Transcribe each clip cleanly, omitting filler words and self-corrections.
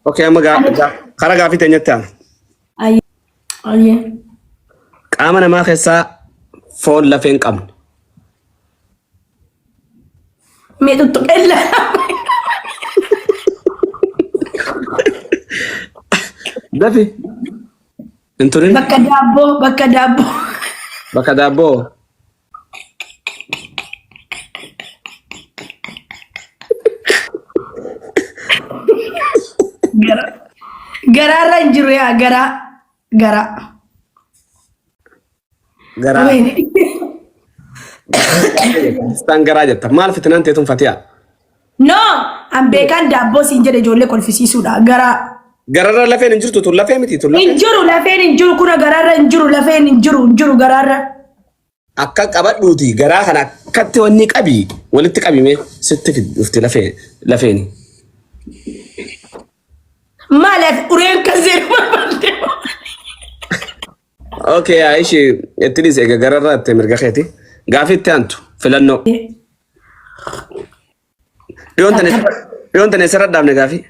Okay, amma karaa gaafii teenyatti aanu. Ayyee. Qaama namaa keessaa foon lafee hin qabne. Mee tuttuqeen lama. Dafi. Hin turin. Bakka daabboo bakka daabboo. Bakka daabboo. Garaarra hin jiru yaa garaa garaa. Garaa. Isaan garaa jetta. Maal fitinaan teetun fatiyaa? No, an beekaan daabboo siin jedhe ijoollee kolfisiisuudha. Garaa. Gararra lafeen hin jirtu tun lafee miti tun Hin lafee. jiru lafeen hin jiru kuna garaarra hin jiru lafeen hin jiru hin jiru garaarra. Akka qabadhuuti garaa kana akkatti wanni qabi walitti qabime sitti dhufti lafee lafeeni. Maal ati ureen kan seenu barbaadde. Okay, Aishi itti dhiisi egaa gararraa itti mirga keeti. Gaafii itti aantu filannoo. Dhiyoon tana dhiyoon tana eessarra dhaabne gaafii?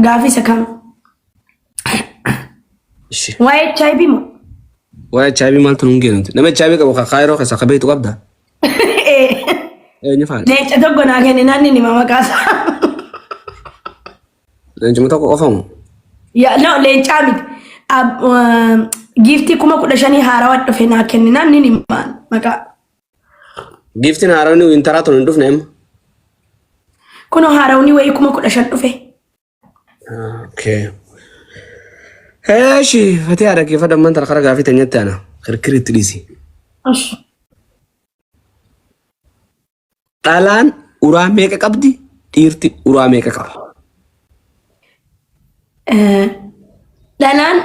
Gaafii isa kam? Ishi. Waa'ee HIV moo? Waa'ee HIV maaltu nuun geenu? Nama HIV qabu kan Kaayiroo keessa ka beektu qabda? Eenyu faana? Leenca tokko naa kenne naanni ni maqaa isaa. Leencuma tokko qofa moo? Yaa no leencaa miti. Giiftii 15,000 haarawaa dhufe naa kenne naanni ni maqaa. Giiftiin haarawni wintaraa tun hin dhufne amma. Kunoo haarawni wayii 15,000 dhufe. Okay. Eeshi fatee haadha kee fadhamman tana kara gaafii teenyatti ana kirkiri itti dhiisi. Ush. Dhalaan uraa meeqa qabdi? Dhiirti uraa meeqa qaba? Dhalaan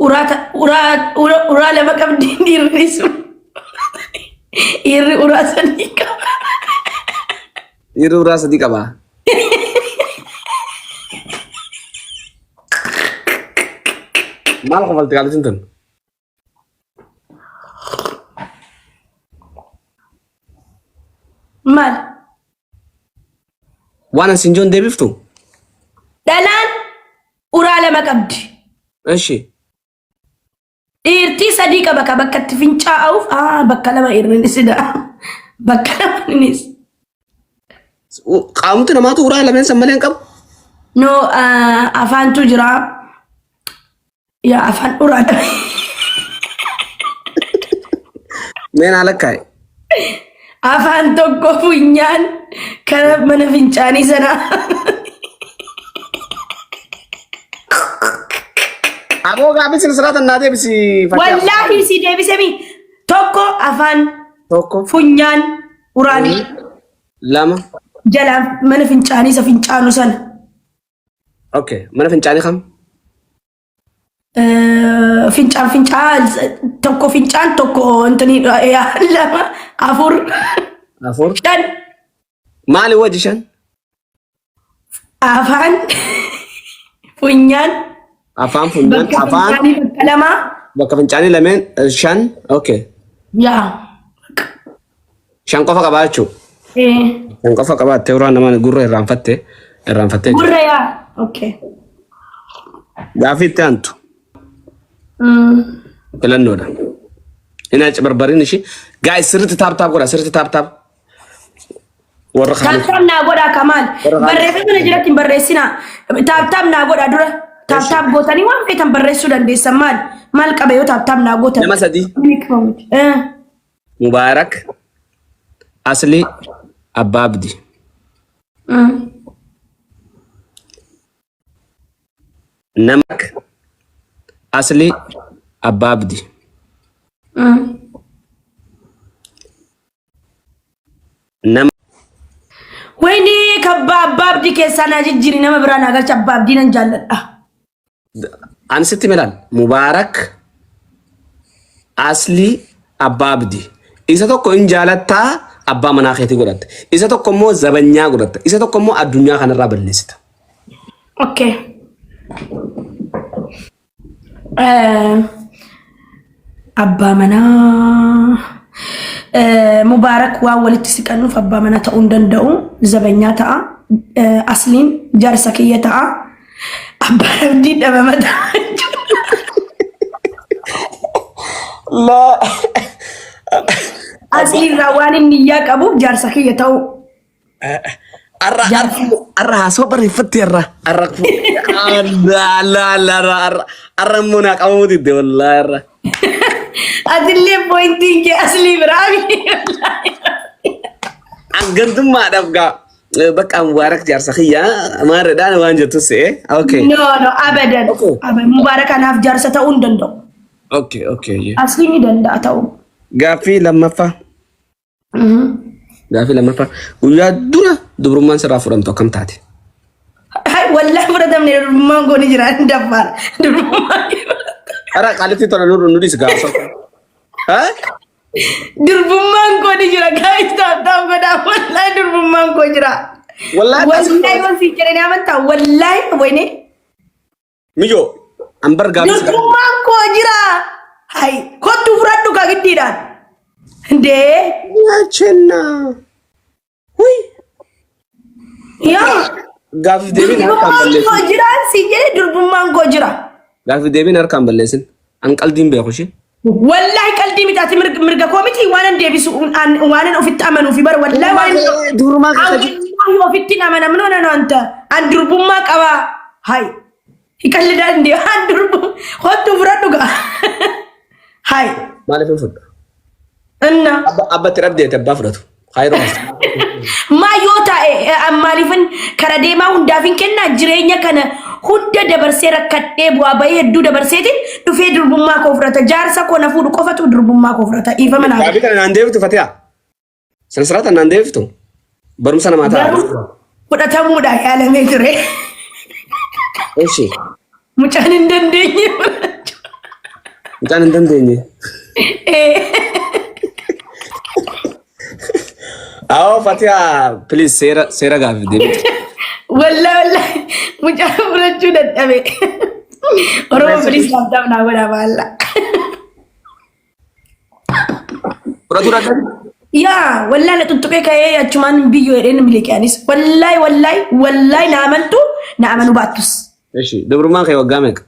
uraa ta- uraa uraa uraa lama qabdi dhiirri sun. Dhiirri uraa sadii qaba. Dhiirri uraa sadii qaba. Maal kofalti qaalitiin tun? Maal? Waan asin joon deebiftu? Dhalaan uraa lama qabdi. Eshi. Dhiirtii sadii qaba ka bakka itti fincaa'uuf bakka lama irrinis bakka lama innis. Qaamti namaatu uraa lameen san malee hin qabu. No afaantu jira. Yaa afaan uraa dhabe. Mee naa lakkaa'e. Afaan tokko funyaan kara mana fincaanii sanaa. Aboo gaaffii sin siraatan naa deebisi. Fakkiyaa. Wallaahi si deebisemi tokko afaan Tokko. funyaan uraan Lama. jalaan mana fincaanii isa fincaanu sana. Okay. Mana fincaanii kam? Fincaan fincaan tokko fincaan tokko intini lama afur Afur. shan Maali wajji shan? Afaan funyaan Afaan funyaan bakka afaan fincaanii bakka lamaa bakka fincaanii lameen shan. Okay. Yaa Shan qofa qabaa jechuudha. Shan qofa qabaattee uraan nama gurra irraanfatte irraanfattee jirti. Gurra yaa okay. Gaaffii itti aantu filannoodha. Inni achi barbariin ishii. Gaa'is sirriitti taap taap godha sirriitti taap taap. Warra Taap kaaniif. taap naa godhaa Kamaal. Warra kaaniif. Barreeffama na jalatti hin barreessinaa. Taap taap naa godhaa dura. Taap taap gootanii waan feetan barreessuu dandeessan maal? Maal qaba yoo taap taap naa gootan? Nama sadii. Inni qabamuti. Mubaarak Asli Abbaa Abdi. Nama Asli Abbaa Abdi. Nama Wayni kabbaa abbaa abdii keessaa naa jijjiiri nama biraa naa galcha abbaa abdii nan jaalladha. Ani sitti milaal Mubaarak Aslii Abbaa Abdi. Isa tokko in jaalattaa abbaa manaa keetii godhatta. Isa tokko immoo zabanyaa godhatta. Isa tokko immoo addunyaa kanarraa balleessita. Okay. Abbaa manaa Mubaarak waan walitti siqannuuf abbaa manaa ta'uu hin danda'u. Zabanyaa ta'a. Asliin jaarsa kiyya ta'a. Abbaan abdii dhabama ta'a. Laa. Asliirraa waan inni iyyaa qabuuf jaarsa kiyya ta'u. Arra arra haasoo barreeffatte arra arra alla alla arra arra arra immoo naa qabamuu didde wallaahi arra. Atillee pointiin kee aslii biraa miti. Gantummaadhaaf gaa bakka Mubaarak jaarsa kiyya maarreedhaan waan jettu se'e. Okay. No, no, abadan. Okay. Abadan. Mubaarak anaaf jaarsa ta'uu hin danda'u. Okay. Asliin ni danda'a ta'uu. Gaaffii lammaffaa. Gaaffii lammaffaa. Guyyaa dura dubrummaan sirraa fudhamtu akkam taate? Hai, wallahi fudhatamne, durbummaan koo ni jira, hin daffaara. Durbummaan Ara qaalitti tola nurru nu dhis gaafa. Ha? Durbummaan koo ni jira. Guys, tap tap godhaa. Wallahi durbummaan koo jira. Wallahi. Wallahi waan siin jedhanii amantaa. Wallahi wayne. Mijoo ambar gaaffii si gaafadhu. Durbummaan koo jira. Hai, kottu fudhadhu kaa giddiidhaan. Ndee. Nyaachenna. Hui. Yaa. Gaaffii deebiin harkaan Durbummaan koo balleessin. jira siin jedhe, durbummaan koo jira. Gaaffii deebiin harkaan balleessin. An qaldiin beeku ishee. Wallahi qalbii miti, ati mirga koo miti, waan an deebisu waan an ofitti amanuu fi bara wallahi waan Durbummaa keessa jiru. Wallahi ofitti hin amanamnu, no no anta an durbummaa qabaa. Hai. Hiqalli dandee an durbu kottu fudhadhu gaa. Hai. Maaliif hin fudhu? Inna. Abbatti dhabdeeti abbaa fudhatu. Kaayiroo as. Maa yoo taa'e maaliifin kara deemaa hundaaf hin kennaa? Jireenya kana hunda dabarsee, rakkadhee, bu'aa bahee hedduu dabarseetiin dhufee durbummaa koo fudhata. Jaarsa koo na fuudhu qofatu durbummaa koo fudhata. Dhiifama naa. Gaaffii kana naan deebiftu, Fatiha. Sansiraata naan deebiftu. Barumsa namaa ta'a. Garuu fudhatamuudha yaalamee ture. Eshi. Mucaan hin dandeenye. Mucaan hin dandeenye. Awoo Fatiha, please, seera seera gaaffii deebiftu. Wallahi wallahi mucaan fudhachuu dadhabe. Oromoo, please tap tap naa godhaa maalla. Fudhatu dadhabe. Yaa, wallahi na tuttuqee ka'ee achumaan biyyoo jedheen miliqe anis. Wallahi wallahi wallahi, na amantu na amanuu baattus. Eshi, dubrummaan kee waggaa meeqa?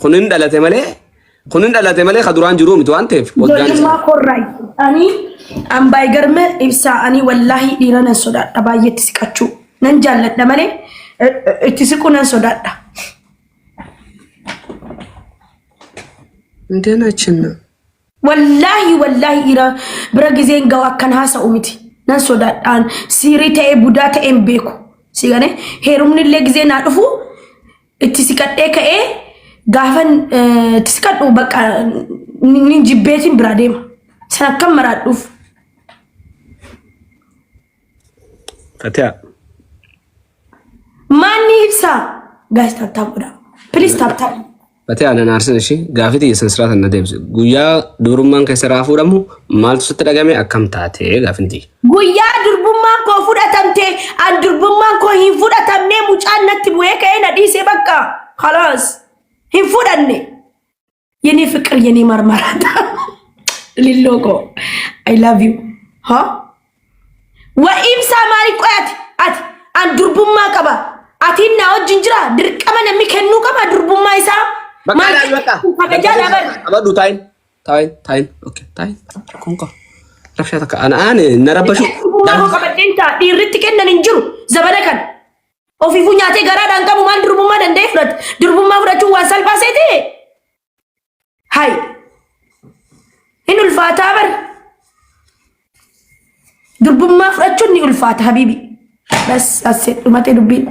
Kun hin dhalate malee ka duraan jiruu miti waan ta'eef waggaan isaa. Ijoollummaa korraay. Ani ambaay garme ibsaa, ani wallahi dhiira nan sodaadha, baay'eetti siqachuu. Nan jaalladha malee itti siquu nan sodaadha. Indeenachinna. Wallaahi wallaahi dhiira bira gizeen ga'u akkan haasa'u miti. Nan sodaadhaan siirii ta'ee budaa ta'ee hin beeku. Si galee heerumni illee gizee naa dhufu itti siqadhee ka'ee gaafan itti siqadhu bakka ni jibbeetiin biraa deema. San akkam maraadhuuf. Fatiha. Maanni ibsaa? Guys, tap tap godhaa. Please tap tap. Fatiha, nan aarsin ishee, gaafii xiyya sansiraatan na deebise. Guyyaa dubrummaan keessa irraa fuudhamu maaltu sitti dhagame, akkam taate gaafin xiyya? Guyyaa durbummaan koo fudhatamte, an durbummaan koo hin fudhatamne, mucaan natti bu'ee ka'ee na dhiisee, bakka khalaas hin fudhanne. የኔ ፍቅር፣ የኔ ማርማራታ ሊሎቆ፣ I love you. Ha wa ibsaa maali qoy, ati an durbummaa qaba, atiin na wajjin jira, dirqama namni kennuu qaba durbummaa isaa. Bakka Maal laal bakka. kabajaa dhaban. Qabadhu, taayin. Taayin taayin. Okay, taayin. Kun qaba. Rabshaa takka ana aane na rabbashu. Durbummaa koo qabadheen ta'a, dhiirritti kennan hin jiru zabana kana. Ofiifuu nyaatee garaadhaan qabu, maal durbummaa danda'ee fudhata? Durbummaa fudhachuun waan salphaa seete? Hai. Hin ulfaataa bar. Durbummaa fudhachuun ni ulfaata, habiibi. Bas, asee dhumatee dubbiin.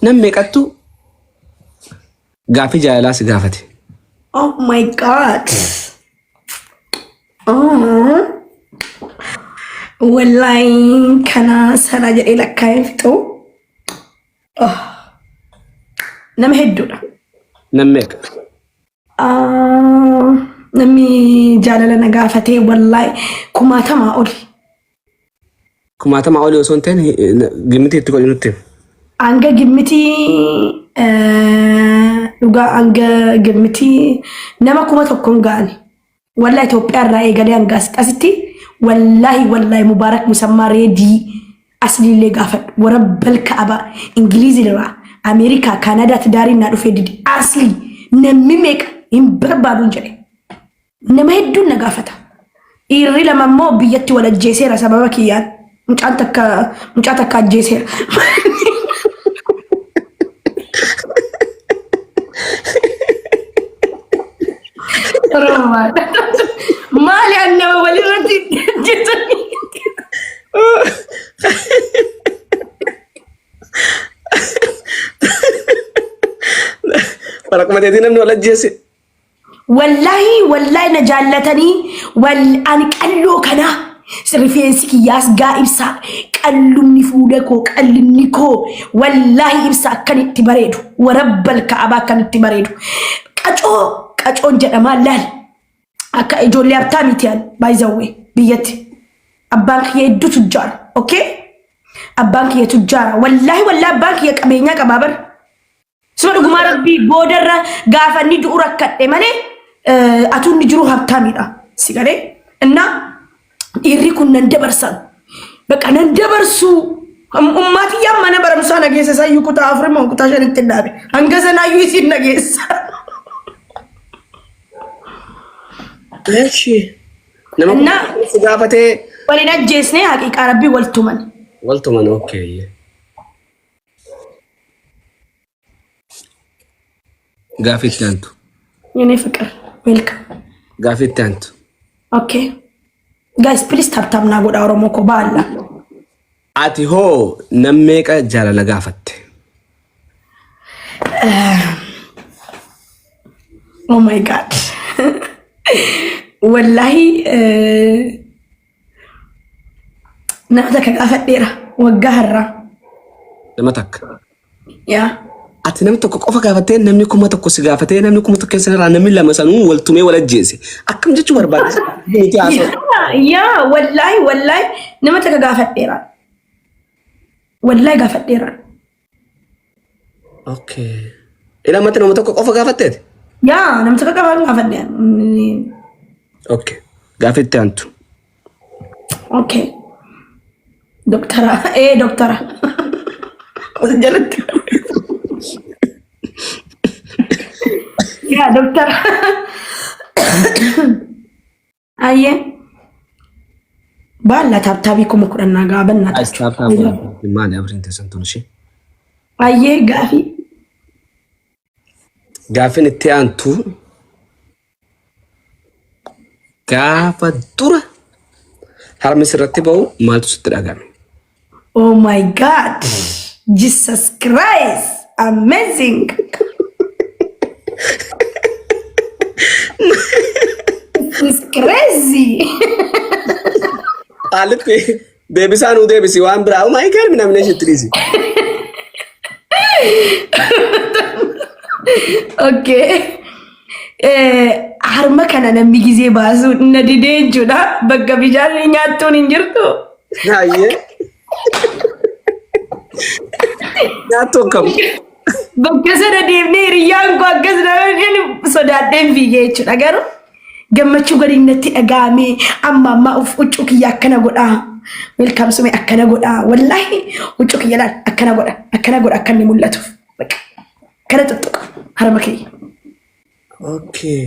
Nam meeqattu gaaffii jaalalaa si gaafate? Oh my God. Oh. Wallahi kana sana jedhee lakkaa'ee fixu. Oh. Nama hedduudha. Nam meeqa? Ah, namni jaalala na gaafatee wallahi kumaatamaa oli. Kumaatamaa olii osoo hin ta'in gimmitii itti godhi nutti. Hanga gimmitii dhugaa hanga gimmitii nama 1000 ga'ani. Wallahi Itoophiyaa irraa eegalee hanga asitti wallahi wallahi Mubaarak Musammaa Reedii Asliillee gaafadhu. Warabbal ka'abaa Ingiliizi irraa, Ameerikaa, Kaanaadaatti daariin naa dhufee dide. Asli namni meeqa hin barbaaduun jedhe. Nama hedduun na gaafata. Dhiirri lama immoo biyyatti wal ajjeeseera sababa kiyyaan. Mucaan takka mucaa takka ajjeeseera. Oromoo. Maali an nama walirratti jetanii? Barakuma teetii namni wal ajjeese. Wallaahi wallaahi na jaallatanii wal ani qalloo kanaa rifeensi kiyyaas gaa ibsaa, qallumni fuula koo, qallinni koo, wallaahi ibsa akkan itti bareedu, warabbal ka'abaa akkan itti bareedu, qacoo qacoon jedhamaa laal, akka ijoollee habtaamiiti. An baay'izawwee biyyatti abbaan kiyya hedduu tujjaara. Okay, abbaan kiyya tujjaara. Wallaahi wallaahi abbaan kiyya qabeenyaa qabaa bar. Suma dhugumaa rabbii boodarra gaafa inni du'u rakkadhe malee atuu inni jiru habtaamiidha. Si galee? Innaa dhiirri kun nan dabarsan. Bakka nan dabarsu. Ummaatiyyaan mana barumsaa na geessa, isayyuu kutaa afur moo kutaa shanitti hin dhaabe. Hanga sanaayyuu isiin na geessa. Eshi. Nama Innaa si gaafatee waliin ajjeesnee, haqiiqaa rabbii wal tuman. Waltuman, okay. Gaafii itti aantu. የኔ ፍቅር welcome. Gaafii itti aantu. Okay. Guys, please tap tap naa godha, Oromoo koo baalla. Ati hoo nam meeqa jaalala gaafatte? Oh my God. Wallahi nama takka gaafadheera waggaa har'aa. Nama takka. Yaa. Ati nama tokko qofa gaafattee, namni 1000 si gaafatee, namni 1000 keessa irraa namni lama sanuu wal tumee wal ajjeese. Akkam jechuu barbaade? Miti haasa'u. Yaa, wallahi wallahi nama takka gaafadheera. Wallahi gaafadheera. Okay. Ilamatti nama tokko qofa gaafatteeti? Yaa, nama takka qofa gaafadhe. Okay. Gaafii itti aantu. Okay. Doktara. Doktara. Jalatti. Yaa doktara. Ayyee. Baalla tap tapii 10,000 naa gaa bannaa. Maali abriin teessan tun ishee? Ayyee, gaafii. Gaafiin itti aantu, gaafa dura harmi sirratti ba'u maaltu sitti dhagame? Oh my God. Jesus Christ. Amazing. It's crazy. Haalitti deebisaa nuu deebisi, waan biraa. Oh my God, namni ishitti dhiisi. Okay. Harma kana namni gizee baasu na didee jechuudha. Bakka bishaan nyaattuun hin jirtu. Hayyee. Nyaattu akkam? Bakka sana deemnee hiriyyaan koo akkas na sodaadheen fiigee jechuudha. Garuu gammachuu gadi natti dhaga'ame, amma ammaa uf huccuu kiyya akkana godhaa. Welcome sume akkana godhaa. Wallaahi huccuu kiyya laal, akkana godha, akkana godha, akka inni mul'atuuf. Bakka kana tuttuqa harma kiyya. Okay.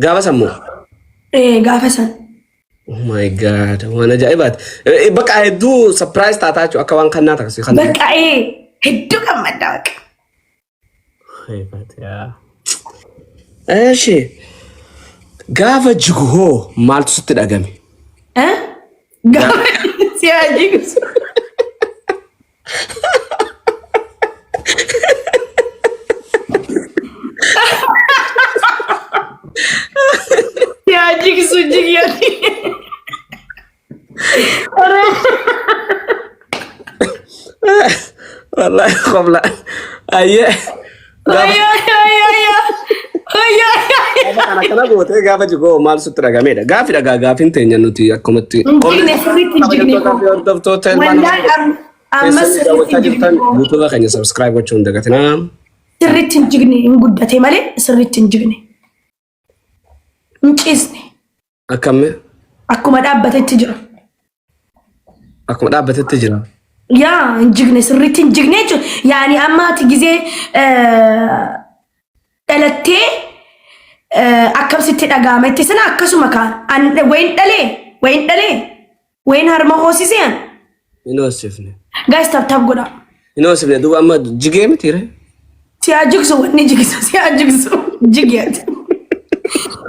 Gaafa sammuu. Gaafa san. Oh my God, waan ajaa'ibaati. Bakka hedduu surprise taataa jechuudha, akka waan kannaa taksii kan. Bakka hedduu gammaddaa bakka. Eeshi. Gaafa jigu hoo maaltu sitti dhagame? Eh? Gaafa si haa jigu. Si haa jigsu jigyati. Wallahi qobla. Ayyee. Gaafa Ayyo ayyo ayyo. Ayyo ayyo. kana kana gootee gaafa jigu hoo maal sitti dhagameedha? Gaafi dhagaa gaafiin teenya nuti akkumatti. Hin jigne, sirriitti hin jigne koo. Hordoftoota ilmaan Wallahi amma keessatti sirriitti daawwachaa hin jigne jirtan koo. YouTube keenya subscribe gochuu hin dagatinaa. Sirriitti hin jigne, hin guddate malee sirriitti hin jigne. Hin ciisne. Akkamme? Akkuma dhaabbatetti jira. Akkuma dhaabbatetti jira. Yaa hin jigne, sirriitti hin jigne jechuudha. Yaani amma ati gizee dhalattee akkam sitti dhaga'ama itti sana akkasuma kaan wayin dhalee wayin dhalee wayin harma hoosisee an. Hin hoosifne. Guys, tap tap godha. Hin hoosifne, duuba amma jigee miti ree. Si haa jigsu, wanni jigsu si haa jigsu, jigi ati.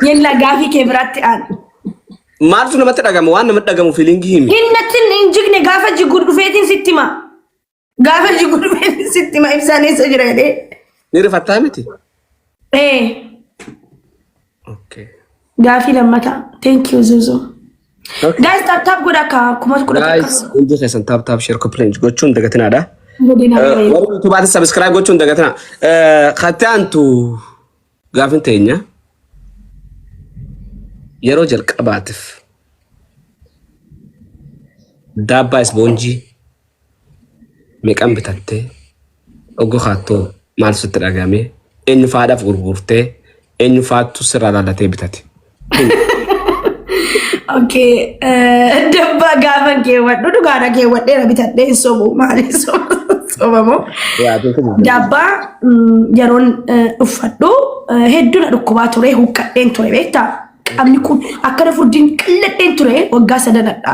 Yella, gaafii kee biraatti aan. Maaltu namatti dhagama? Waan namatti dhagamu feelingii himi. Hin natti hin jigne, gaafa jigu dhufeetiin sitti hima. Gaafa jigu dhufeetiin sitti hima, ibsaan eessa jira jedhee. Ni rifattaa miti? Ee. Okay. Gaafii lammataa. Thank you, Zuzu. Okay. Guys, tap tap godha akka 10,000. Guys, hundi keessan tap tap, share, copy link gochuun dagatinaadha. Godina. Warri YouTubeaatti subscribe gochuun dagatina. Katti aantu gaafin teenya, yeroo jalqabaatiif daabbaa isboonjii meeqan bitattee, oggo kaattoo maal sitti dhagame, eenyu faadhaaf gurgurtee, eenyu faattu sirraa laallatee bitate? Okay. Dabbaa gaafan keewwadhu dhugaadha, keewwadheera, bitadhee hin sobu, maali sobamoo. Dabbaa yeroon uffadhu hedduu na dhukkubaa ture, huqqadheen ture, beektaa? Qaamni kun akkana furdiin qalladheen ture waggaa sadanadha.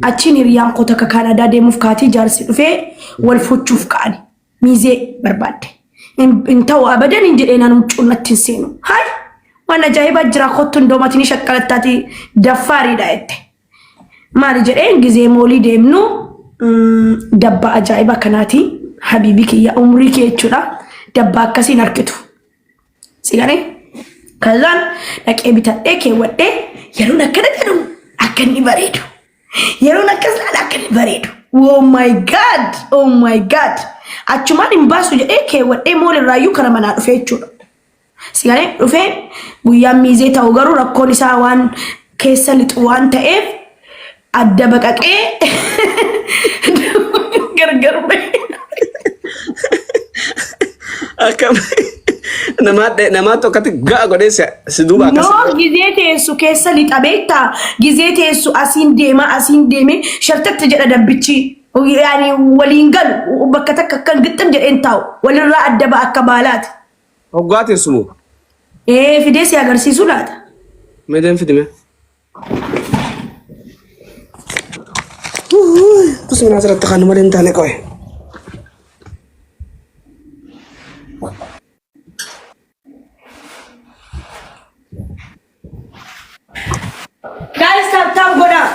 Achiin hiriyaan koo takka Kaanaadaa deemuuf kaatii, jaarsi dhufee wal fuchuuf ka'ani. Miizee barbaadde. Hin ta'u abadan hin jedhee, naan huccuu natti hin seenu. Hayi, waan ajaa'ibaa jira, kottu indoomatiin shakkalattaati daffaariidha jette. Maali jedheen, gizee moolii deemnu dabba ajaa'iba kanaati. Habiibi kiyya, umrii kee jechuudha. Dabba akkasiin harkitu. Sigalee kazaan dhaqee bitadhee keewwadhee, yeroon akkana jedhu akka inni bareedu. Yeroon akkas laala akka inni bareedu. Oh my God! Oh my God! Achumaan hin baasu jedhee keewwadhee mall irraayyuu kara manaa dhufee jechuudha. Sigalee dhufee guyyaan miizee ta'u garuu rakkoon isaa waan keessa lixu waan ta'eef adda baqaqee gargar ba'e. Akkam namaa tokkotti ga'a godhee si duuba akkas. No, gizee teessu keessa lixa, beektaa? Gizee teessu asiin deema, asiin deeme shartatti jedha dabbichi. Yaani waliin galu, bakka takka akkan gixxim jedheen taa'u, walirraa adda ba'a akka baalaati. Hoggaa teessumu. Ee, fidee si agarsiisu laata? Meedeen fidime. Kusuma asirratti kan malee hin taane qo'e. Guys, tap tap godhaa.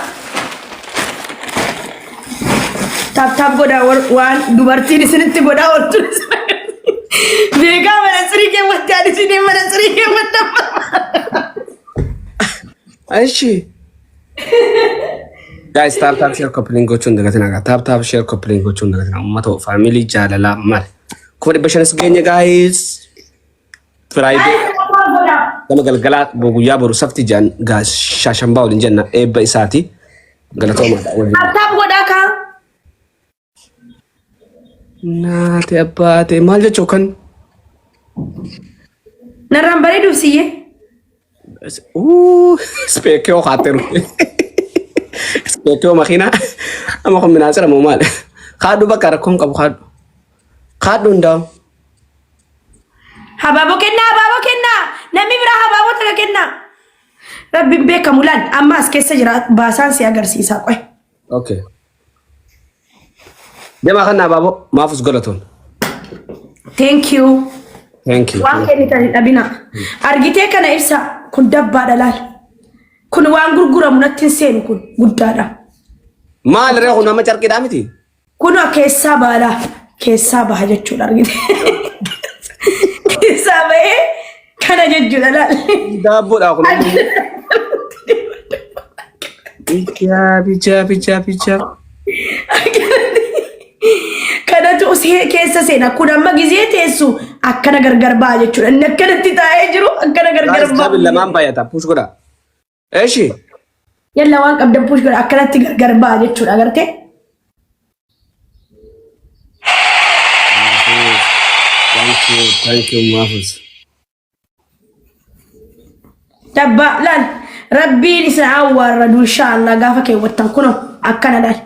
Tap tap godhaa, waan dubartiin isinitti godhaa ooltu. Beekaa, mana sirii keewwatte, ani isin mana sirii keewwatte. Aishi. Guys, tap tap, share, copy link gochuun dagatina. Tap tap, share, copy link gochuun dagatina. Uummata family jaalalaa maal? 500,000 geenye, guys. Friday Guys, tap tap godhaa. gama galgalaa guyyaa boru safti jaan guys, shaashambaa waliin jenna, eebba isaati. Galatoomaadha waliin. Tap tap godhaa kaa. Naate abbaate, maal jechuu kan? Narraan bareeduuf siyyee. Speekiyoo kaatteeru. Speekiyoo makiinaa. Amma kun minaasira moo maali? Kaadhu, bakka rakkoon qabu kaadhu. Kaadhu hundaa'u. Habaaboo kennaa, habaaboo kennaa. Namni biraa habaaboo takka kennaa. Rabbiin beekamu laal, amma as keessa jira, baasaan si agarsiisa qoy. Okay. Deemaa kan abaaboo maafus galatoon. Thank you. Thank you. Waan kennitan hin dhabina. Argitee kana ibsa, kun dabbaadha laal. Kun waan gurguramu natti hin seenu, kun guddaadha. Maal ree, kun amma carqiidhaa miti? Kun keessaa baalaa keessaa baha jechuudha, argitee. Keessaa bahee kana jechuudha laal. Daabboodha kun. Bijaa bijaa bijaa bijaa. Kanatu keessa seena. Kun amma gizee teessu akkana gargar baha jechuudha. Inni akkanatti taa'ee jiru akkana gargar Guys, baha. double lamaan baay'ata. Push godha. Eshi. Yalla, waan qabdan push godha, akkanatti gargar baha jechuudha, agartee? Thank you. Thank you, Maafus. Dabbaa laal, rabbiin isin awwaarradu inshaallah gaafa keewwattan, kunoo akkana laal.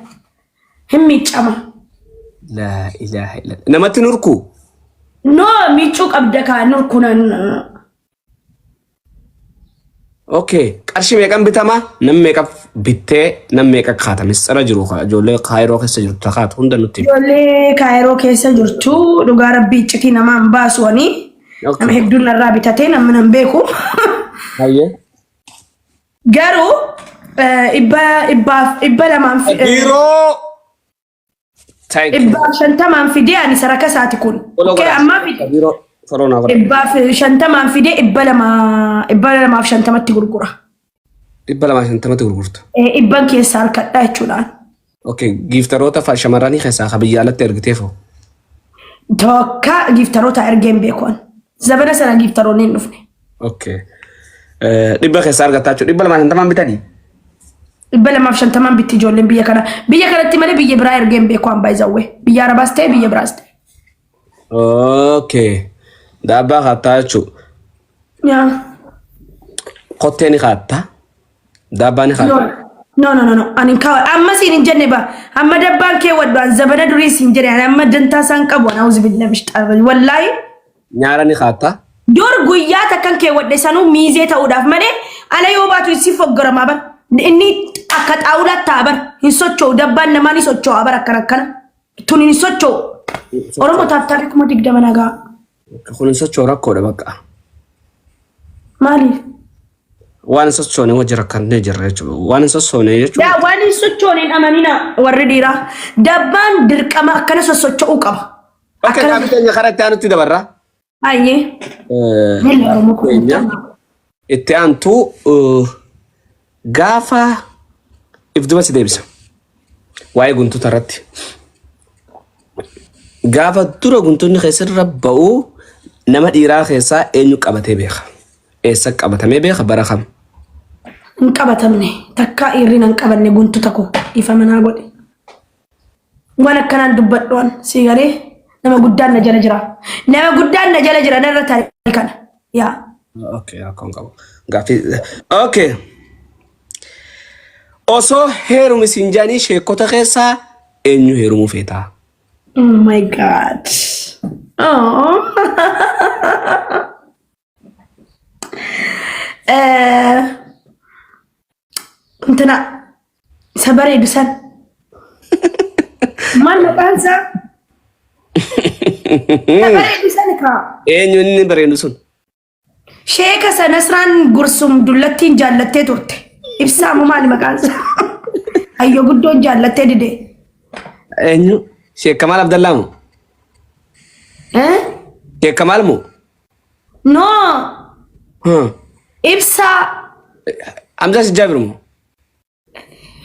Hin miiccama. Laa ilaaha illallah. Namatti hin urku. No, miiccuu qabda kaa nurkunan. Okay. Qarshii meeqan bitama? Nam meeqa bittee nam meeqa kaata? Misxira jiru kaa ijoollee kaayiroo keessa jirtu takaatu hunda nutti himi. Ijoollee kaayiroo keessa jirtu dhugaa rabbii iccitii namaa hin baasu ani. Nama Okay. hedduun narraa bitatee namni nan beeku. Hayyee. Garuu dhibba dhibbaaf dhibba lamaan Biiroo. Thank you. 150n fidee ani saraka isaati kun. Follow Okay, godhaa. ammaa fide. Biiroo follow naa godhaa. 150n fidee 200 250tti gurgura. 250tti gurgurta. Dhibban keessaa harkadhaa jechuudhaan. Okay, giiftaroota shamarranii keessaa ka biyya alatti ergiteef hoo? Tokka giiftaroota ergee hin beeku ani. Zabana sana giiftaroonni hin dhufne. Okay. Dhibba keessaa argattaa jechuudha. 250n bitanii? 250n bitti ijoolleen biyya kana. Biyya kanatti malee biyya biraa ergee hin beeku an baay'izawwee. Biyya Arabaas ta'e biyya biraas ta'e. Okay. Daabbaa kaattaa jechuudha. Yaa. Kottee ni kaattaa. Daabbaa ni No, kaattaa. no, no, no, no. Ani hin kaawwadhu. Amma siin hin jenne ba. Amma dabbaan kee wadhu. An zabana durii siin jedhe. Ani amma dantaa isaan qabu. Ani auzu billahi mishxaarra. Wallaahi. Nyaara ni kaattaa. Dur guyyaa takkan keewwadhe sanuu miizee ta'uudhaaf malee ala yoo baatu si foggoramaa bar. Inni akka xaawulaa ta'a bar. Hin socho'u. Dabbaan namaa ni socho'a bar akkana akkana. Tun hin socho'u. Oromoo taaftaarri 20,000 nagaa. Kun hin socho'u rakkoodha bakka. Maaliif? Waan hin sochoone wajji rakkannee jirra jechuudha. Waan hin sochoone jechuun. Yaa waan hin sochoone hin amanina warri dhiiraa. Dabbaan dirqama akkana sossocho'uu qaba. Bakka Akkana gaaffii keenya karaa itti aanutti dabarra. Baay'ee. Miilli Oromoo kun Keenya itti aantu gaafa if duba si deebisa. Waa'ee guntuta irratti. Gaafa dura guntunni keessarra ba'u nama dhiiraa keessaa eenyu qabatee beeka? Eessa qabatamee beeka bara kam? Hin qabatamne takkaa dhiirri hin qabanne guntuta koo ifa manaa godhe. Waan akkanaan dubbadhu an si galee nama guddaan na jala jira. Nama guddaan na jala jira narra tarii kana. Yaa. Okay, rakkoon qabu. Gaaffii. Okay. Osoo heerumi siin jedhanii sheekota keessaa eenyu heerumuu feetaa? Oh my God. Oh. Intina isa bareedu san. Maal maqaan isaa? Isa bareedu san kaa. Eenyu inni bareedu sun? Sheeka isa Nasraan Gursum dullattiin jaallattee turte. Ibsaa moo maali maqaan isaa? Hayyoo guddoon jaallattee dide. Eenyu? Sheek Kamaal Abdallaa moo? Eh? Sheek Kamaal moo? No. Hmm. Ibsaa. Hamzaa Sijjaabir moo?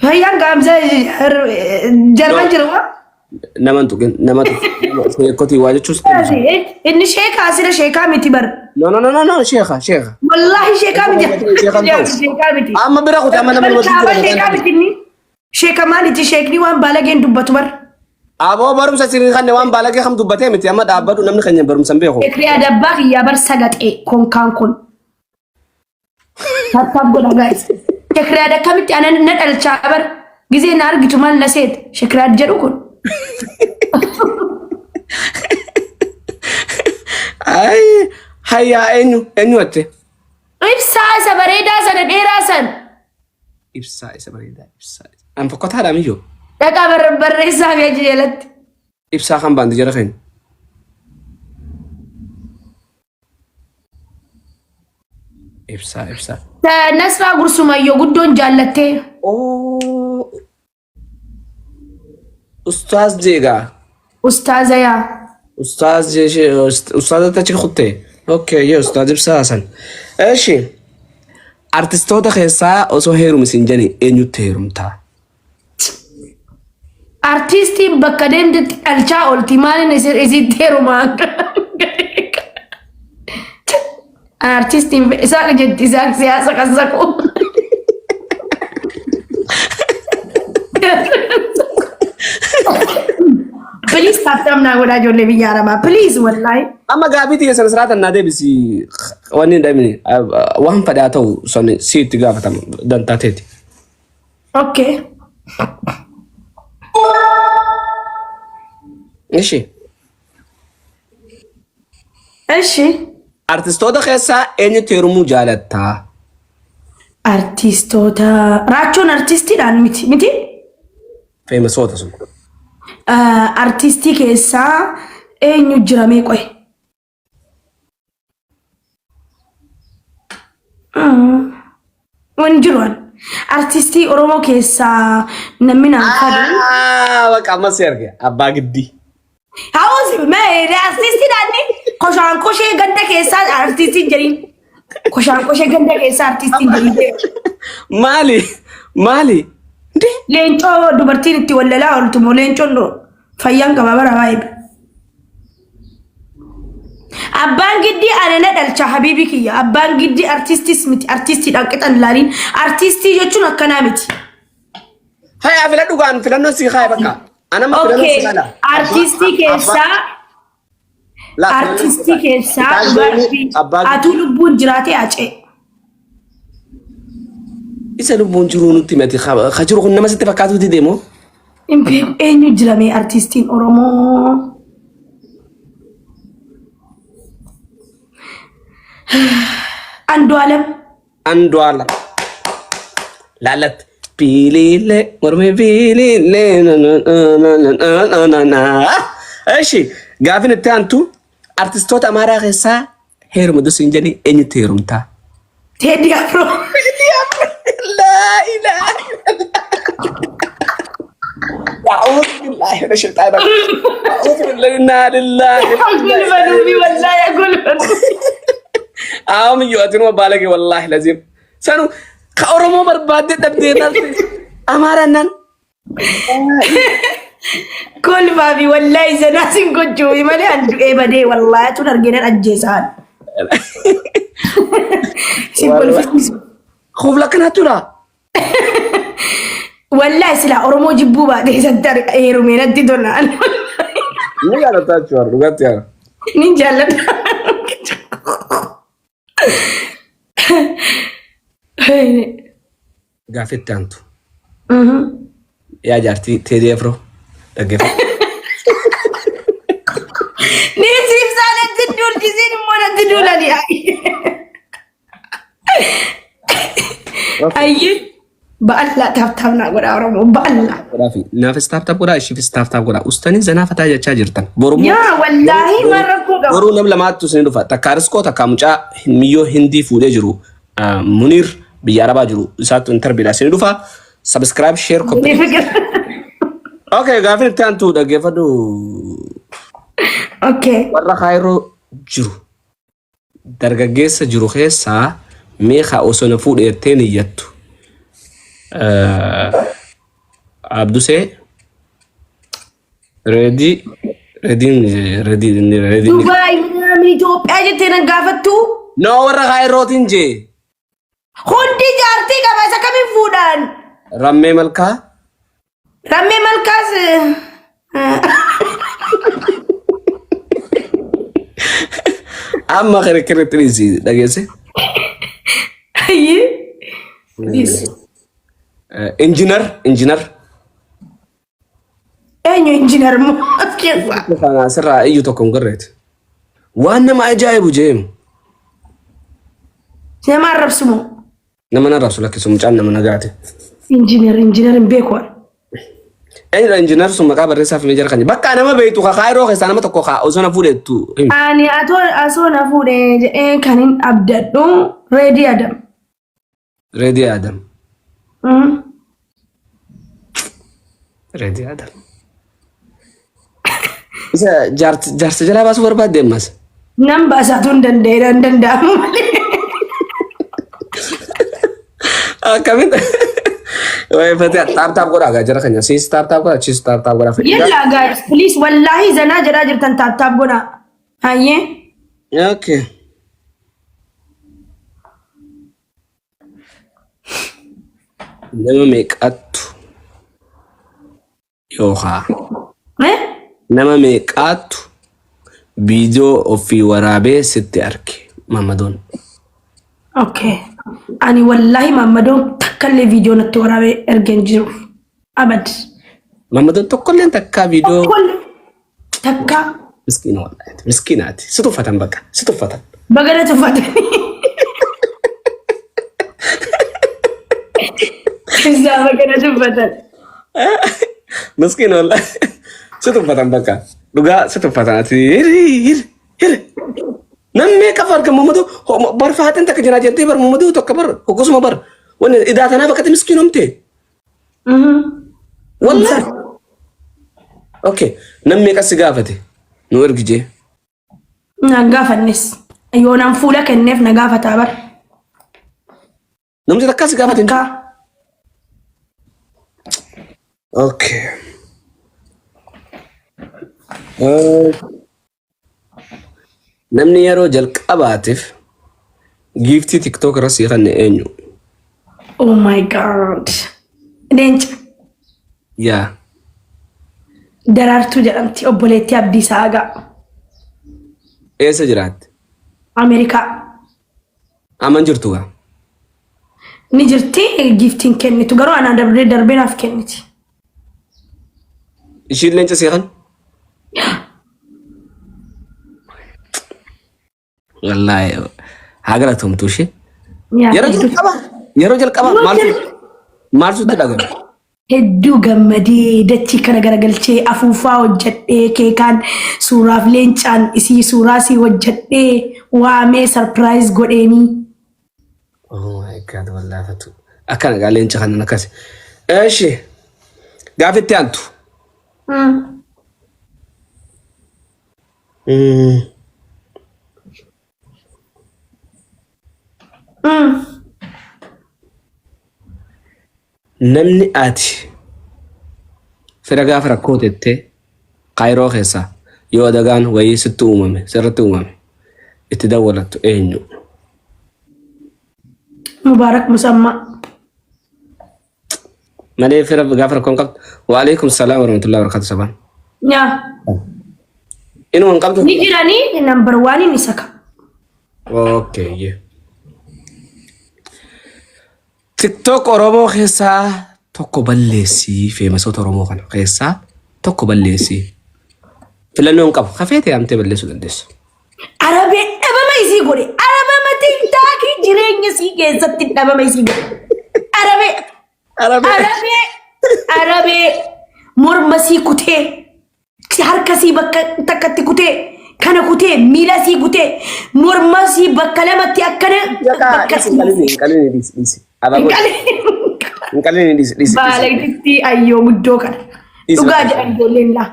Fayyaan gaamsa jarman jiru moo? Nama hin tuqin nama tuqin sheekotii waa jechuus. Inni sheekaa sila sheekaa miti bar. No no no no no sheeka sheeka. Wallaahi sheekaa miti. Sheekaa hin ta'u. Sheekaa miti. Amma bira kutaa amma nama namatti Kaaba jira. sheekaa miti inni. Sheeka maaliti sheekni waan baalageen dubbatu bar. Aboo barumsa sirrii kanne waan baalagee kam dubbatee miti amma dhaabbadhu namni keenya barumsa hin beeku. Sheekni adabbaa kiyyaa bar sagaxee konkaan kun. Tap tap godha guys. Shekriyaad akkamitti ana na dhalchaa bar gizee na argitu maal na seet shekriyaad jedhu kun. Ay hayyaa eenyu eenyu atte? Ibsaa isa bareedaa sana dheeraa san. Ibsaa isa bareedaa ibsaa. An fokkotaadha miyyoo. Dhaqaa barreessaa fi achi jalatti. Ibsaa kan baanti jara keenya. Ibsaa ibsaa. Nasraa Gursumayyoo guddoon jaallattee. Oo. Ustaaz jeegaa. Ustaaza yaa. Ustaaz jeeshee ustaaza tachi kuttee. Okay yee ustaaz ibsaa Hasan. Eshi. Artistoota keessaa osoo heerumi siin jedhani eenyutti heerumtaa? Artiistiin bakka deemtetti dhalchaa oolti maaliin isitti heerumaa? Artiistiin isaaq jetti isaaq siyaasa kan saqu. Please tap tap naa godhaa ijoollee biyya arabaa. Please wallaahi. Amma gaafii tiyya sana siraataan naa deebisi wanni hin dhabine waan fedhaa ta'u san si itti gaafatama dantaa teeti. Okay. Ishi. Ishi. Artistoota keessaa eenyutti heerumuu jaalattaa? Artistoota raachuun artistiidhaan miti miti. Feemasoota sun. Artistii keessaa eenyu jira mee qoy? Waan jiru an. Artistii Oromoo keessaa namni naan fadu. Bakka ammas si arge abbaa giddii. Hawusi mee artistiidhaan koshaan koshee ganda keessaa artistiin jedhiin. Koshaan koshee ganda keessaa artistiin jedhiin. Maali? Maali? Ndee? Leencoo dubartiin itti wallalaa ooltu moo leencoon fayyaan qaba bara baay'ee. Abbaan giddii ana na dhalcha habiibi kiyya. Abbaan giddii artistis miti artistiidhaan qixan ilaaliin. Artistii jechuun akkanaa miti. Hayaa filadhu gaan filannoon sii kaa'e bakka. Anama filannoon Okay, si mala. artistii keessaa artistii keessaa dubartii Abbaa giddii. atuu lubbuun jiraate acee. Isa lubbuun jiruu nutti himati. Ka jiru kun nama sitti fakkaatuuti deemu. Hin beeku eenyu jira mee artistiin Oromoo? Andu'aalem. Andu'aalem. Laalatti. Biiliilee mormi biiliilee na na na na na na na na. Eshi gaafin itti aantu artistoota Amaaraa keessaa heeruma dursi hin jedhani eenyutti heerumtaa? Teedii Afroo. Laa ilaaha illallah. A'uudhu billaahi mina shayxaani rajiim. A'uudhu billaahi innaa lillaahi. Gulbanuufi wallaahi gulbanuufi. Aam iyyuu ati numa baalage wallaahi laziim. Sanu ka Oromoo barbaadde dhabdee taate Amaaraan nan. Kolfaafi wallaahi zanaa sin gochuufi malee an du'ee badee wallaahi atuun argeenan ajjeesaan. Sin kolfisiisu. Hubla kanaa tura. Wallaahi silaa Oromoo jibbuu baatee satti heerumee natti tola. Ni jaalataa jechuudha dhugaatti yaala. Nin jaalladha. Gaaffii itti aantu. Yaa jaartii Teedii Afroo dhaggeeffadhu. Ni siif natti duulchisiin immoo natti duulani. Ayyee ba'allaa tap tap naa godhaa Oromoo ba'allaa. Godhaafi naafis tap tap godhaa ishiifis tap tap godhaa. Ustani zanaa fataa jechaa jirtan. Borummoo Yaa wallaahi maal rakkoo qaba. Boruu nam lamaattu isin dhufa. Takka Riskoo takka mucaa miyyoo Hindii fuudhee jiru Muniir biyya Arabaa jiru isaattu interviidha isin dhufa. Subscribe, share, Ni copy. fikir. Okay, gaafin itti aantu dhaggeeffadhu. Okay. Warra Kaayiroo jiru dargaggeessa jiru keessaa meeqa osoo na fuudhe jettee niyyattu? Abdusee Reedii Reediin Reedii Reediin Dubaay namni Itoophiyaa jettee nan gaafattu. No warra Kaayirootiin jee Hundi jaartii qaba isa kamiin fuudhaan? Rammee Malkaa Rammee Malkaas amma kirikiritti dhiisi dhageesse. Ayyee. Dhiisi. Injinar injinar Eenyu injinar immoo as keessaa? Kana asirraa iyyu tokko hin garreeti. Waan nama ajaa'ibu jeemu. Nama arrabsu moo? Nama na arrabsu lakkisu mucaan nama nagaati. Injinar injinar hin beeku ani. Eenyudha injinar sun maqaa barreessaaf mee jara kan bakka nama beektu ka kaayiroo keessaa nama tokko ka osoo na fuudheettu himi. Ani atoo asoo na fuudhee jedhee kan hin abdadhu Reedii Adam. Reedii Adam. Reedii Adam. Isa jaarsa jalaa baasuu barbaadde ammas. Nan baasaatu hin danda'e hin danda'amu malee. Akkamitti? Waa'ee fatee tap tap godhaa gaa jara keenya. Siis tap tap godhaa chiis tap tap godhaa. Yallaa guys please wallaahi zanaa jedhaa jirtan tap tap godhaa. Hayyee. Okay. Nama meeqattu yookaa Eh? nama meeqaattu viidiyoo ofii waraabee sitti arge Maamadoon. Okay. Ani wallaahi Maammadoon takkallee viidiyoo natti waraabee ergee hin jiru. Abad. Maamadoon tokkolleen takkaa viidiyoo Tokkollee. Takka. Miskiina wallaahi. Miskiinaati. Si tuffatan bakka. Si tuffatan. Bagana tuffatanii. Isaa bagana tuffatan. Miskiina wallaahi. Si tuffatan bakka. Dhugaa si tuffatan ati hiri hiri hiri. Namni meeqa farga Muhammadu bar faaxin takka jiraa jettee bar Muhammadu tokko bar hoggosuma bar. Wanni idaa tanaa bakkatti miskiinomte. Wallaahi. Okay. Namni meeqa si gaafate? Nu ergi jee. Na gaafannes. Yoo naan fuula kenneef na gaafataa bar. Namni takka si gaafate hin jiru. Takka. Okay. Eh, Namni yeroo jalqabaatiif giiftii TikTok irra sii kanne eenyu? Oh my God. Leenca. Yaa. Daraartuu jedhamti obboleettii Abdiisaa Agaa. Eessa jiraatti? Ameerikaa. Aman jirtu gaa? Ni jirti giiftiin kennitu garuu anaa darbee darbee naaf kenniti. Ishiin leenca sii kan? Wallaahi haa galatomtu ishee. Yaa Yeroo hedduu jalqaba yeroo jalqaba maaltu maaltu sitti dhaga'ame? Hedduu gammadee dachii kana garagalchee afuufaa hojjedhee keekaan suuraaf leencaan isii suuraa sii hojjedhee waamee surprise godheenii. Oh my God, wallaahi fatu. Akkana gaa leenca kanan akkasi. Eeshi gaafitti aantu. Namni ati fira gaafa rakkoo tettee Kaayiroo keessaa yoo adagaan wayii sitti uumame sirratti uumame itti dawwalattu eenyu? Mubaarak Musammaa. Malee fira gaafa rakkoo hin qabdu. Waalaikum salaam warahmatullahi wabarakatuh sabaan. Nyaa. Inuma hin qabdu? Ni jiranii number one inni isa ka. Okay. Yeah. TikTok Oromoo keessaa tokko balleessii feemasoota Oromoo kana keessaa tokko balleessii. Filannoo hin qabu. Kafeete yaamtee balleessuu dandeessa. Arabee dhabama isii godhe. Arabama tiktaakii jireenya isii keessatti dhabama isii godhe. Arabee. Arabee. Arabee. Arabee. Morma isii kutee. Harka isii bakka takkatti kutee. Kana kutee miila isii kutee. Morma isii bakka lamatti akkana bakka Hin qalini hin qalini dhiisi dhiisi. Abaaboo hin qalini dhiisi dhiisi. Baalagditti ayyoo guddoo kana. Dhiisi Dhugaa bakka. jedhan ijoolleen laa.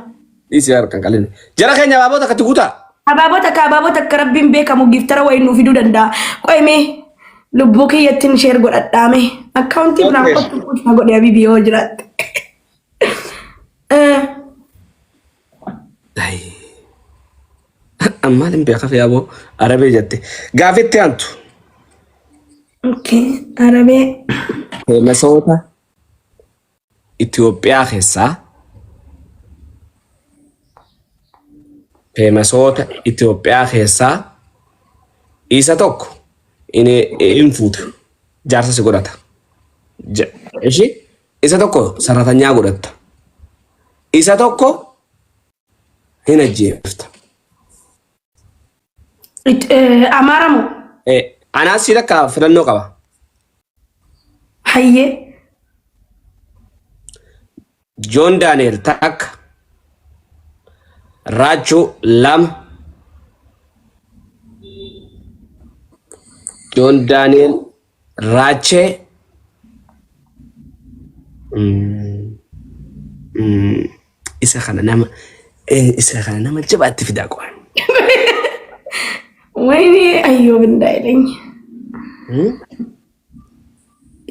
Dhiisi harka hin qalini. Jara keenya abaaboo takkatti guutaa. Abaaboo takka abaaboo takka rabbiin beekamu giiftara wayii nuu fiduu danda'a. Qoyimee lubbuu kiyyattiin sheer godhadhaame. Akkaawuntii biraan Okay. qottu kuusaa godhe abibi yoo jiraatte. Ay. Ammaan hin beeka yaaboo arabee jette. Gaafitti aantu. Okay, arabee. Feemasoota Itoophiyaa keessaa feemasoota Itoophiyaa keessaa isa tokko hin fuuta jaarsa si godhata. Ishi isa tokko sarratanyaa godhatta. Isa tokko hin ajjeefta. Amaara moo? Anaas si takka filannoo qaba. Hayyee. Joon Daani'el takka. Raachuu lama. Joon Daani'el Raachee. Isa kana nama isa kana nama jabaatti fidaa qofa. Wayne ayyoo bindaa'e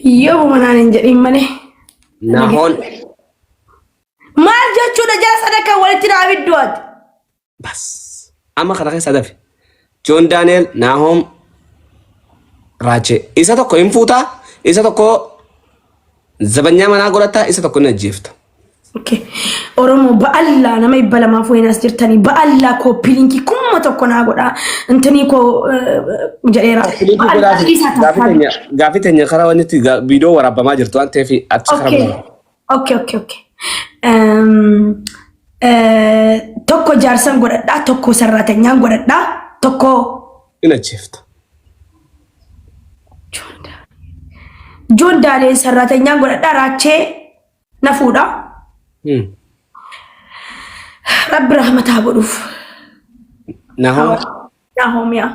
Yoo manaan hin jedhin malee. Nahoon Maal jechuudha jara sadaka walitti naa bidduwaati. Bas. Amma kana keessa dafe. Joon Daani'el Naahom Raachee. Isa tokko hin fuutaa, isa tokko zabanyaa manaa godhataa, isa tokko hin ajjeefta. Okay. Oromoo ba'allaa nama 200 wayin as jirtanii ba'allaa copy linkii 1000 naa godhaa. Intinii koo jedheera. Ba'allaa dhiisaa taafaa. Gaafii teenya karaa wanni itti viidiyoo waraabamaa jirtu waan ta'eef achi karaa Okay. biraa. Okay, okay, okay. Tokko jaarsan godhadhaa, tokko sarraatanyaan godhadhaa, tokko In ajjeefta. Joon Daaneel sarraatanyaan godhadhaa, raachee na fuudha. Rabbi rahmataa godhuuf. Nahoom. Nahoomiyaa.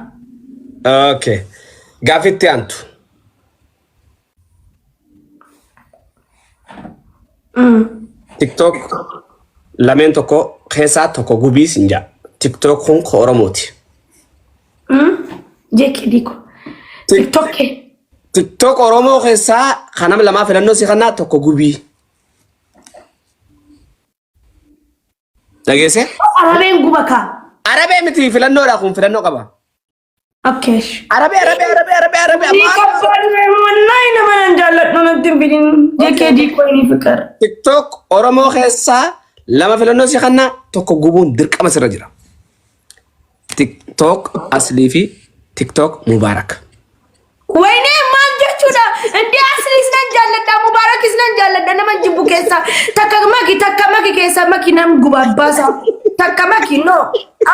Okay. Gaafitti aantu. TikTok lameen tokko keessaa tokko gubii sin jaa. TikTok kun ka Oromooti. Jeekee diiko. TikTok. TikTok Oromoo keessaa kan nama lamaa filannoo si kannaa tokko gubii. Dhageessee? Arabeen guba kaa. Arabee miti, filannoodha, kun filannoo qaba. Okay. Arabee, arabee, arabee, arabee, arabee. Ni kabbaadu wallahi nama nan jaalladhu natti hin fidin. Jeekee diiko inni fiqir. TikTok Oromoo keessaa lama filannoo si kannaa, tokko gubuun dirqama sirra jira. TikTok Aslii fi TikTok Mubaarak. Wayne maal jechuudha? Indi Asliis nan jaalladha, Mubaarakis nan jaalladha, nama jibbu keessa. Takka maki, takka maki keessa maki nam guba abbaasa. Takka maki no.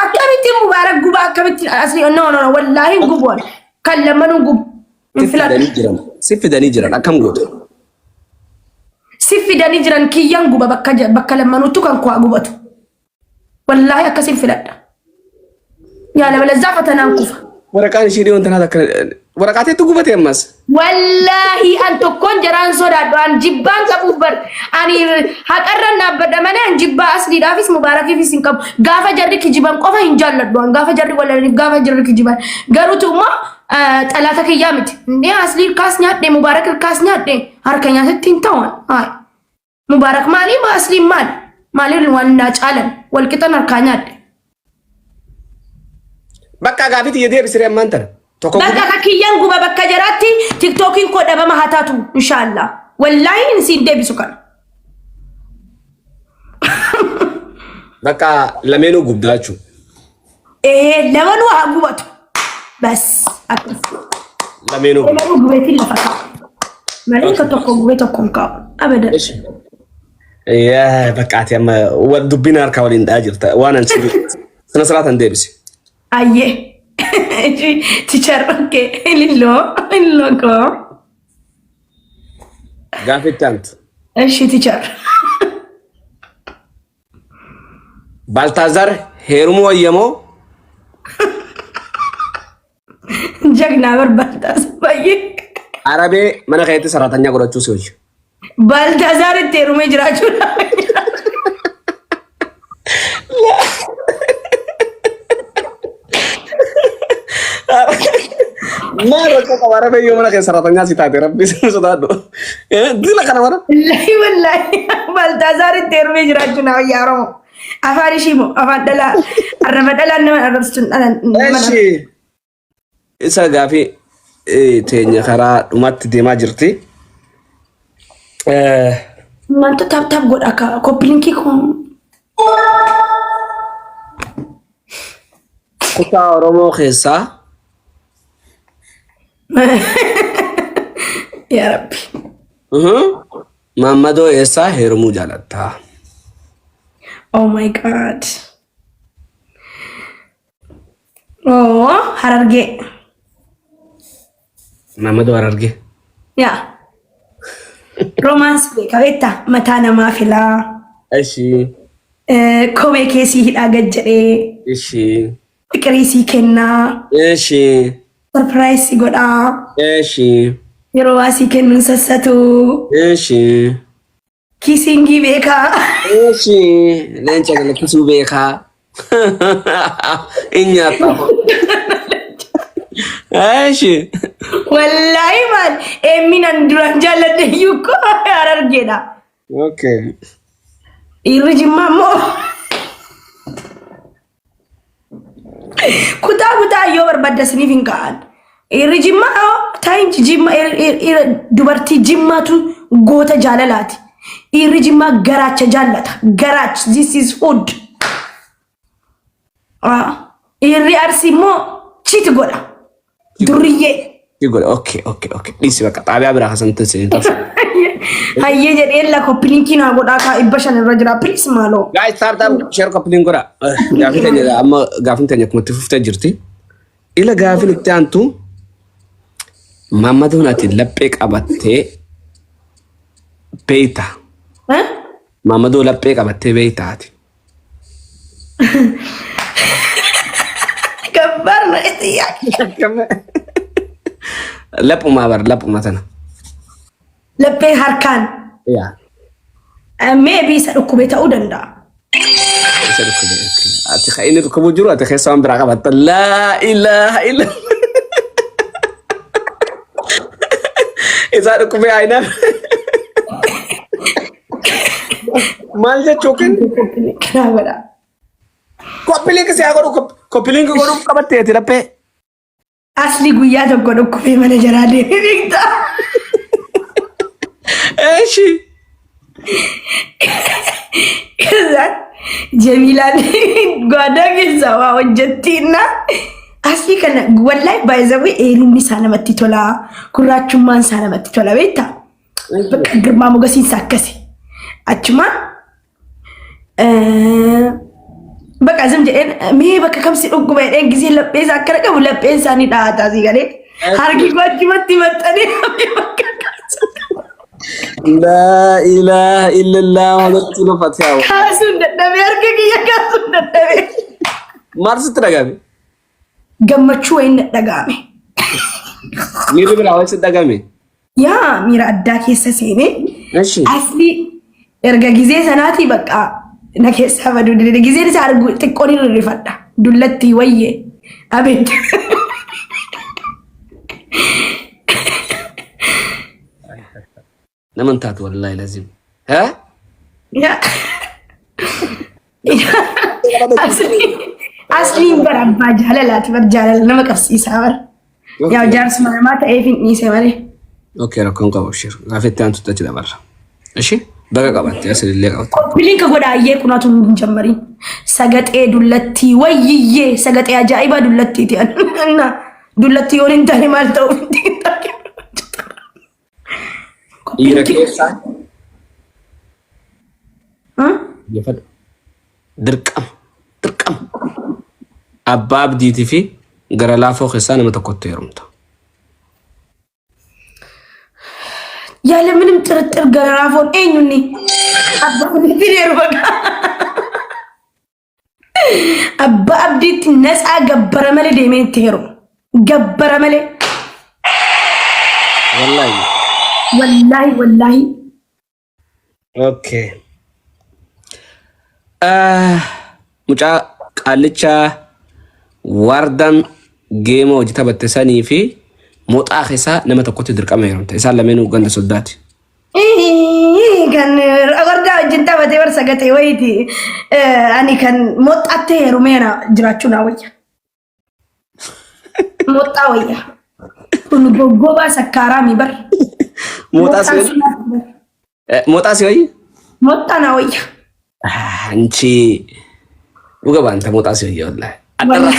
Akkamitti Mubaarak guba, akkamitti Asli? No, no, no, wallaahi hin gubu ani. Kan lamanuu gubu. Si Hin filadhu. fidanii jiran. Si fidanii jiran akkam gootu? Si fidanii jiran, kiyyan guba, bakka lamanuuttu kan kuwaa gubatu. Wallaahi akkasin filadha. Yaala balazzaa fatanaan kufa. Waraqaan ishee dhiyoon tanaa takka waraqaateetti gubate ammas. Wallaahi an tokkoon jaraan sodaadhu, an jibbaan qabuuf bar ani haqarran dhaabbadha malee an jibbaa Asliidhaafis Mubaarakiifis hin qabu. Gaafa jarri kijiban qofa hin jaalladhu an, gaafa jarri walalaniif, gaafa jarri kijiban garuutu immoo xalaata kiyyaa miti. Inni Aslii kaas nyaadhe, Mubaarak kaas nyaadhe, harka nyaatatti hin ta'u. Hayi. Mubaarak maali? Ma Asliin maali? Maaliin waan naa caalan walqixan harkaa nyaadhe. Bakka gaafii tiyya deebisiree ammaan tana. Tokko Bakka gubi. akka kiyyan guba bakka jaraatti TikTokiin koo dhabama haa taatu inshaallah. Wallaahi hin siin deebisu kana. Bakka lameenuu gubdaa jechuudha. Ee, lamanuu haa gubatu. Bas akkas. Lameenuu gubdaa. Lamanuu gubeetiin lafa kaa'u. Malee akka tokko gubee tokko hin kaa'u. Abadan. Yaa bakka ati amma wal dubbiin harkaa waliin dha'aa jirta. Waan an sirrii sana siraatan deebise. Ayyee. Teacher, okay. Lilloo lilloo koo. Gaafa itti aantu. Eshi teacher. Baltaazar heerumuu wayyamoo? Jagnaa barbaadaas baay'ee. Arabee mana keetti saraatanyaa godhachuu si wayya. Baltaazaar itti heerumee jiraachuudha. Maal rakkoo qaba Arabee yoo mana kee saraatanyaa si taate? Rabbi si sodaadhu. Dila kana mana. Wallaahi wallaahi Baltaazaar itti heerumee jiraachuu na wayyaa Oromoo. Afaan ishii moo afaan dhalaa arraba dhalaan nama arrabsitu dhalaan nama. Eshi. Isa gaafii teenya karaa dhumaatti deemaa jirti. Wanta tap tap godha ka copy linkii koo. Kutaa Oromoo keessaa Yaa Rabbi. Maammadoo eessaa heerumuu jaalattaa? Oh my God. Oh, Harargee. Maammadoo Harargee. Yaa. Romance beeka beektaa, mataa namaa filaa. Ishii. Kophee keessii hidhaa gad jedhee. Ishii. Fiqirii sii kennaa. Ishii. Surprise si godhaa. Ishii. Yeroo waa sii kennuun sassatu. Ishii. Kissingii beekaa. Ishii. Leenca galakkisuu beekaa. In nyaata. Ishii. Wallaahi maal eemminan duraan jaalladhe iyyuu koo Harargeedha. Okay. Dhiirri Jimmaa immoo kutaa kutaa yoo barbaadda isiniif hin ka'an. Dhiirri Jimmaa taayin Jimma, dubartii Jimmaatu goota jaalalaati. Dhiirri Jimmaa garaacha jaallata. Garaacha, this is food. Dhiirri Arsii immoo cheat godha. Durriyyee. Si godhe. Okay. Dhiisi bakka xaabiyaa biraa kasantti si tolchu. Hayyee jedheen la copy link naa godhaa kaa 500 irra jira please maaloo. Guys, tap tap share copy link godha. Gaafin teenya amma gaafin teenya akkuma itti fuftee jirti. Ila gaafin itti aantu Maammadoon ati laphee qabattee beeyta. Eh? Maammadoo laphee qabattee beeyta ati. Kabbar na itti yaa. Laphumaa bar laphuma tana. Laphee harkaan. Yaa. Maybe isa dhukkube ta'uu danda'a. Isa dhukkube. Ati kan inni dhukkubuu jiru ati keessa waan biraa qabatta. Laa ilaaha illa. Isaa dhukkubee ayinaan. Maal jechuu kennu? Kanaa godha. Copy link si haa godhu copy link godhuuf qabatteeti laphee. Asli guyyaa tokko dhukkubee mana jaraa deemee beektaa? Eeshi. Kazaan Jamiilaan gwaadaa keessaa waa hojjettiinna. Asli kana wallahi baay'ee dheerinni isaa namatti tola. Gurraachummaan isaa namatti tola beektaa? Bakka girmaa mogasiinsa akkasi. Achumaan bakka zim jedheen mee bakka kamsi dhukkuba jedheen gisee laphee isaa akkana qabu lapheen isaa ni dhahata asii galee. Harki koo achumatti maxxanee hafee bakka kaasa. Laa ilaaha illallah Muhammad Fatiha. Kaasuun dadhabee harka kiyya kaasuun dadhabee. Maal sitti dhagahame? Gammachuu wayiin na dhagahame. Miirri biraa wayi sitti dhagahame? Yaa miira addaa keessa seenee Eshi. asli erga gizee sanaatii bakka na keessaa baduu dide. Gizeen isaa argu xiqqoon hin rifadha. Dullatti wayyee abeet. Nama hin taatu wallaahi lazim. Haa? Yaa. Asliin bara abbaa jaalalaati bar jaalala nama qabsiisaa bar. Yaa jaarsuma namaa ta'eef hin dhiise malee. Okay, rakkoon qabu abshir. Gaafa itti aantutti achi dabarra. Ishi baga qabatte asilillee qabatte. Copy link godhaayyee kunaatu hin jammarin. Sagaxee dullattii wayyiyyee sagaxee ajaa'ibaa dullattiiti. Dullattii yoon hin taane maal ta'u? Dhiira keessaa dhaggeeffadhu. Dirqama. Dirqama. Abbaa abdiitii fi gara laafoo keessaa nama tokkotti heerumta. ያለ ምንም ጥርጥር ገረራፎን eenyunni abbaa abdiitti heeruma. Abbaa abdiitti natsaa gabbara malee deemee itti heeruma. Gabbara malee. Wallaahi. Wallaahi wallaahi. Okay. Mucaa qaallicha waardan geema hojii taphatte sanii fi moxaa keessaa nama tokkotti dirqama heerumte. Isaan lameenuu ganda soddaati. Kan wardaa wajjin taphatee bar sagatee wayiiti. Ani kan moxxaatti heerumeera jiraachuu naa wayya. Moxxaa wayya. Kun goggobaa sakkaaraami bar. Moxaa si wayya? Moxaa si wayya? Moxxaa naa wayya. አንቺ dhuga baanta moxaa si wayya wallaahi. Addarra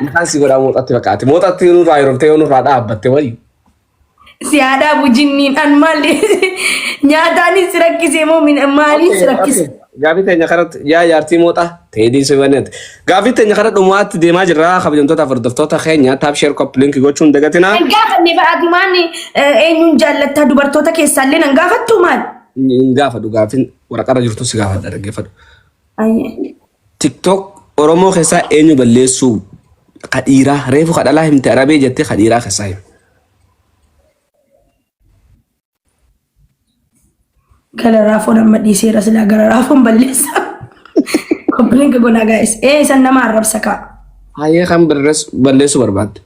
mataan si godhaa moxaatti fakkaate. Moxaatti nurraa heerumtee yoo nurraa dhaabbatte wayyu. Si haadhaa bujinniin an maali nyaataanis si rakkisee moo maaliin si rakkise? Gaafii teenya kanatti yaa jaartii mooxaa teedii si baneet. Gaafii teenya kana dhumaatti deemaa jirra kabajamtoota hordoftoota keenya tap share copy link gochuun dagatinaa. Hin gaafanne ba'aatumaan eenyuun jaallattaa dubartoota keessaallee nan gaafattu maal? Hin gaafadhu gaafiin waraqarra jirtu si gaafadha dhaggeeffadhu. Ayyee. TikTok Oromoo keessaa eenyu balleessuu ka dhiiraa reefu ka dhalaa himte arabee jettee ka dhiiraa keessaa hime. Gara raafoon amma dhiiseera silaa gara raafoon balleessa. Copy link godhaa guys. Ee isan nama arrabsa kaa. Hayyee kan balleessuu barbaadde.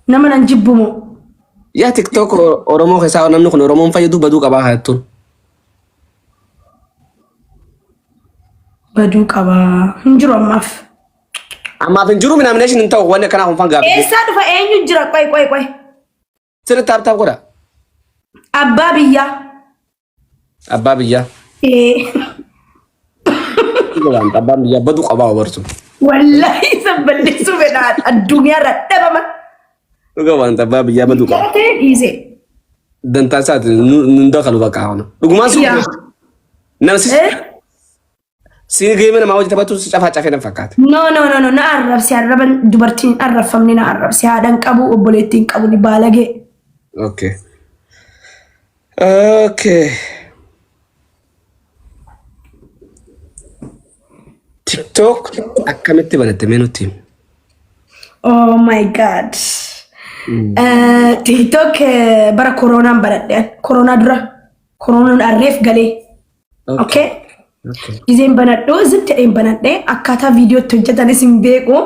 Nama nan jibbu moo? Yaa TikTok Oromoo keessaa namni kun Oromoon fayyadu baduu qabaa haa jettuun. Baduu qabaa. Hin jiru ammaaf. Ammaaf hin jiru minaamination hin ta'u wanni akkanaa kun fan gaaffii. Eessaa dhufa eenyu jira? Qoy qoy qoy. Sirri tap tap godha. Abbaa biyyaa. Abbaa biyyaa. Ee. Abbaan biyyaa baduu qabaa obarsu. Wallaahi isa balleessuu fedha addunyaarra dhabama. Dhuga waan abbaa biyyaa baduu qaba. Jaratee dhiise. Dantaa isaati nun dakalu bakka hawana. Dhugumaan sun Yaa. nama si Eh? si geeme namaa hojii taphatu si cafaa cafee na fakkaata. No, no, no, no, na arrabse, arraban dubartiin arrabfamne na arrabse, haadhan qabu, obboleettiin qabu, ni baalagee. Okay. Okay. TikTok akkamitti banatte mee nutti himi? Oh my God. TikTok bara koronaan baradhe. Koronaa dura. Koronaan arreef galee. Okay. Okay. Gizeen banadhu zim jedheen banadhe, akkaataa viidiyootti hojjetanis hin beeku.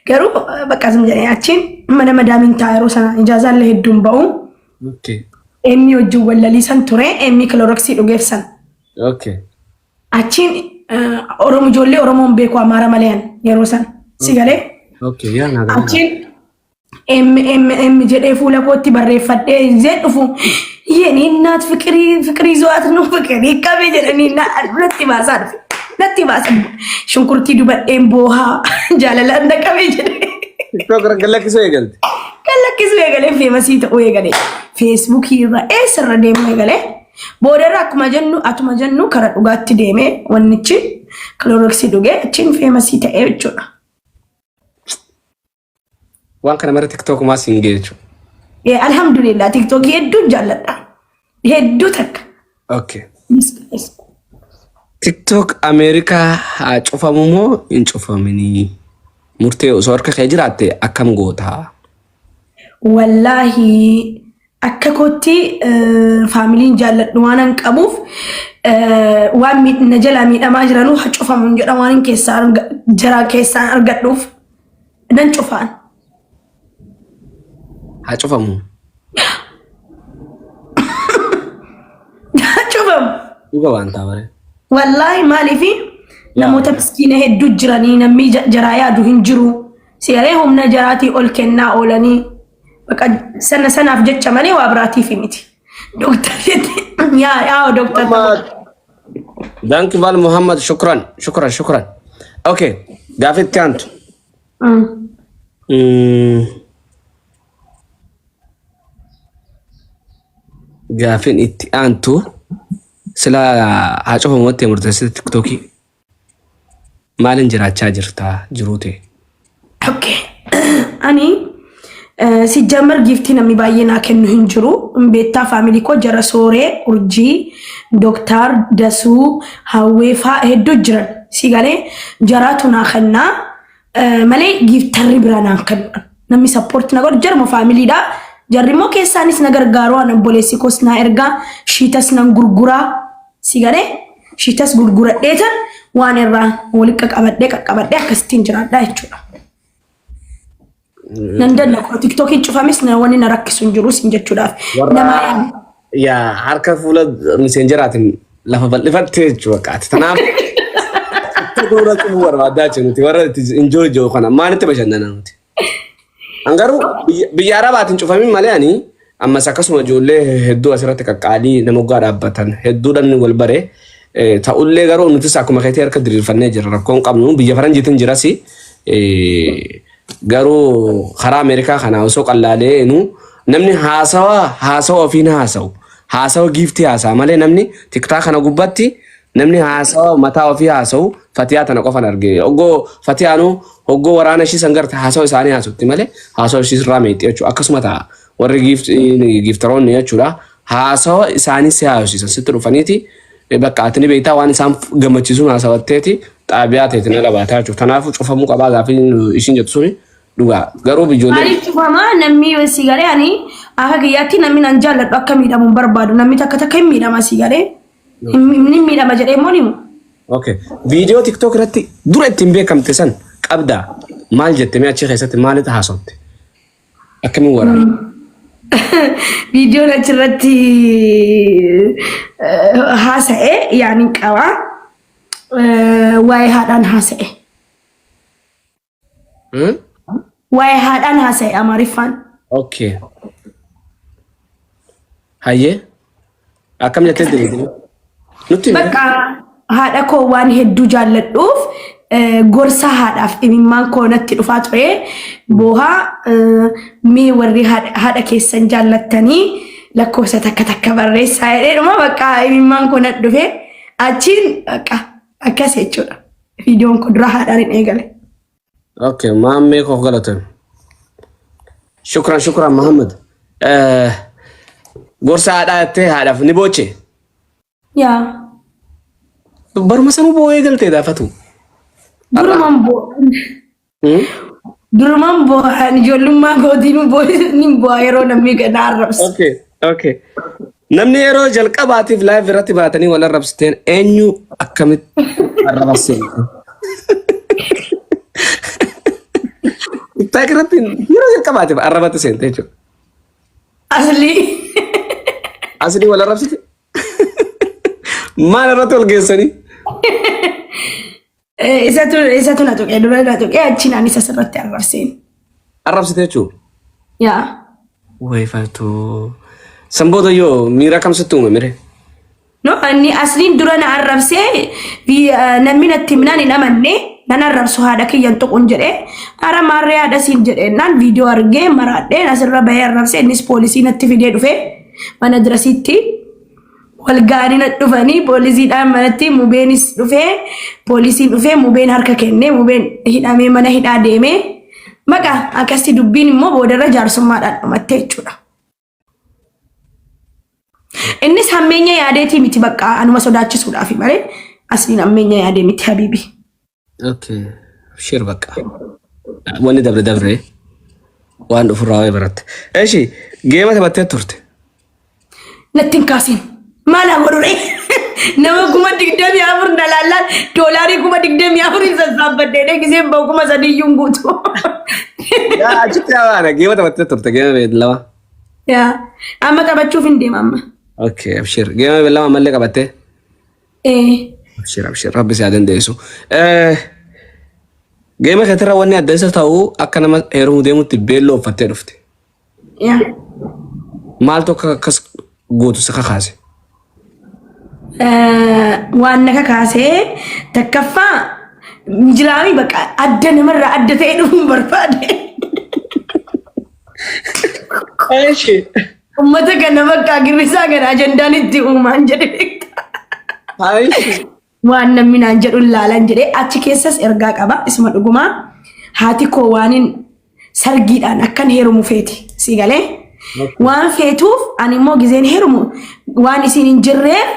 Garuu bakka zim jedhee achiin mana madaamiin ta'a, yeroo sana ijaazaallee hedduun ba'u. Emmi wajjin wallaliisan ture, emmi kiloroksii dhugeef san. Achiin Oromo, ijoollee Oromoon beeku, Amaara malee an yeroo san. Si galee? Okay. Yaa naa galee. Achiin M M M jedhee fuula kootti barreeffadhee izeen dhufu, "የኔ እናት ፍቅሪ ፍቅሪ ይዟት ነው፣ ፍቅሪ qabe" jedhanii natti baasaa dhufe. Natti baasa. Shunkurtii dubadheen boohaa, jaalalaan na qabe jedhee. TikTok irra lakkisuu eegalte. Kan lakkisuu eegalee, famous ta'uu eegalee. Feesbuukii irra eessarra deemuu eegalee. Boodarra akkuma jennu atuma jennu kara dhugaatti deemee, wannichi kiloroksii dhugee achiin famous ta'ee jechuudha. Waan kana mara TikTok maas hin ga'e jechuudha. Alhamdulillah, TikTokii hedduun jaalladha. Hedduu takka. Okay. TikTok Ameerikaa haa cufamu moo hin cufaminii? Murtee osoo harka kee jiraatte akkam gootaa? Wallaahi akka kootti familyn jaalladhu waan an qabuuf, waan na jalaa miidhamaa jiranuu haa cufamu jedha, waan hin keessaa jaraa keessaan argadhuuf nan cufaan. Haa cufamu. Haa cufamu. Dhuga waan ta'a bare. Wallaahi maaliifi namoota miskiina hedduu jiranii, namni jaraa yaadu hin jiru. Seeree humna jaraatii ol kennaa oolanii bakka sana sanaaf jecha malee waa biraatiif miti. Dooktar yaa yaa dooktar. Dankibal Muhammad, shukran, shukran, shukran. Okay, gaafa itti aantu. Gaafin itti aantu sila haa cufamu wattee murteessite TikTokii. Maaliin jiraachaa jirtaa jiruu ta'e? Okay. Ani ሲጀመር gift namni baay'ee naa kennu hin jiru. Beektaa, family koo jara Sooree, Urjii, Dooktar, Dasuu, Hawwee faa hedduu jiran. Si galee, jaraatu naa kennaa malee giftarri biraa naan kennu. Namni support na godhu jaruma familydha. Jarri immoo keessaanis na gargaaru, ani obboleessi koos naa ergaa, shiitas nan gurguraa. Si galee, shiitas gurguradheetan waan irraa walitti qaqqabadhee qaqqabadhee akkasittiin jiraadha jechuudha. Nan danda'a. TikTokiin cufames na wanni na rakkisu hin jiru sin jechuudhaaf. Warra Nama yaa harka fuula miseenjeraatiin lafa bal'ifattee jechuudha qaati. Tanaaf dura cufuu barbaadaa jiru nuti warra itti enjoy jiru kana maalitti bashannana nuti. An garuu biyya Arabaatiin cufamin malee, ani ammas akkasuma ijoollee hedduu asirratti qaqqaalii nama waggaa dhaabbatan hedduudhaan wal bare. Ta'ullee garuu nutis akkuma keetii harka diriirfannee jira, rakkoon qabnu biyya faranjiitiin jiras, garuu karaa Ameerikaa kana osoo qallaalee nu namni haasawa haasawa ofiin haasawu, haasawa gift haasawa malee, namni TikTok kana gubbatti namni haasawa mataa ofii haasawu Fatiyaa tana qofan arge. Hoggoo Fatiyaanuu hoggoo waraana ishii san garte haasawa isaanii haasofti malee haasawa ishii irraa meexxi jechuudha. Akkasuma ta'a warri gifteroonni jechuudha, haasawa isaanii si haasofsiisan sitti dhufaniiti, bakka ati ni beektaa waan isaan gammachiisuun haasawatteeti xaabiyaa ta'e na labaataa jechuudha. Kanaafuu cufamuu qabaa gaafii ishiin jettu suni dhugaa, garuu ijoollee Maaliif cufamaa namni? Si galee, ani akka kiyyaatti namni nan jaalladhu akka miidhamu hin barbaadu. Namni takka takka hin miidhama, si galee. Ni miidhama jedhee immoo ni himu. Okay. Viidiyoo TikTok irratti dura ittiin beekamte san qabdaa, maal jette mee? Achi keessatti maalitti haasofte? Akkamiin waraabde? Viidiyoon achirratti haasa'e yaani qaba. Waa'ee haadhaan haasa'e. Waa'ee haadhaan haasa'e Amaariffaan. Okay. Hayyee. Akkam jettee deebite? Nutti himi. Bakka haadha koo waan hedduu jaalladhuuf Gorsa haadhaaf imimmaan koo natti dhufaa ture. Boohaa mee warri haadha keessan jaallattanii lakkoofsa takka takka barreessaa jedhee bakka imimmaan koo natti dhufe achiin bakka akkas jechuudha. Viidiyoon koo dura haadhaan hin eegale. Okay, maammee koo galatoomi. Shukran, shukran Muhammad. Gorsa haadhaa jettee haadhaaf ni booche. Yaa. Baruma sanuu boo'ee galtee gaafatu. Durumaan boo'an. Durumaan boo'an, ijoollummaa kootiin ni boo'a yeroo namni na arrabsu. Okay. Namni yeroo jalqabaatiif live irratti baatanii wal arrabsiteen eenyu, akkamitti arrabseen? TikTok irratti yeroo jalqabaatiif arrabatti seente jechuudha. Aslii. Aslii wal arrabsite? Maal irratti wal geessanii? Isatu na tuqee, dura na tuqee, achiin ani isa sirratti arrabseen. Arrabsite jechuudha. Yaa. Wayi faatuu. San booda yoo miira kam sitti uume mire? No, inni asliin dura na arrabsee, namni natti himnaan hin amanne, nan arrabsu haadha kiyyan tuqun jedhee, hara maarree haadha siin jedhee naan viidiyoo argee maraadhee asirra bahee arrabsee, innis poolisii natti fidee dhufee mana dirasitti wal ga'anii na dhufanii poolisiidhaan manatti mubeenis dhufee, poolisiin dhufee, mubeen harka kennee, mubeen hidhamee mana hidhaa deemee, maqaa akkasii dubbiin immoo boodarra jaarsummaadhaan dhumatte jechuudha. Innis hammeenya yaadeetii miti, bakka anuma sodaachisuudhaaf malee asliin hammeenya yaadee miti, habiibi. Okay. Shir bakka. Wanni dabre dabre, waan dhufurraa waa'ee baratte. Eshi, game taphattee turte. Natti hin kaasin. Maal haa godhu ree? Nama 24,000 na laallaan doolaarii 24,000 sassaabbadhee giseen bahu 3,000 iyyuu hin guutu. Yaa, achitti yaa baana game taphattee turte, game lama. Yaa, amma taphachuuf hin deema amma. Okay, abshir. Game lama ammallee qabattee. Ee. Abshir, abshir. Rabbi si haa dandeessu. Game keetirra wanni adda isa ta'u akka nama heerumuu deemutti beelloo uffattee dhufte. Yaa. Maaltu akka akkas gootu si kakaase? Waan na kakaasee takkaffaa jiraami bakka adda namarraa adda ta'e dhufuun barbaade. Eeshi. Uummata kana bakka girrisaa kana ajandaan itti uumaan jedhe beekta. Eeshi. Waan namni naan jedhu laalan jedhee achi keessas ergaa qaba. Isuma dhugumaa haati koo waanin sargiidhaan akkan heerumu feeti. Si galee? Waan feetuuf ani immoo gizeen heerumu waan isiin hin jirreef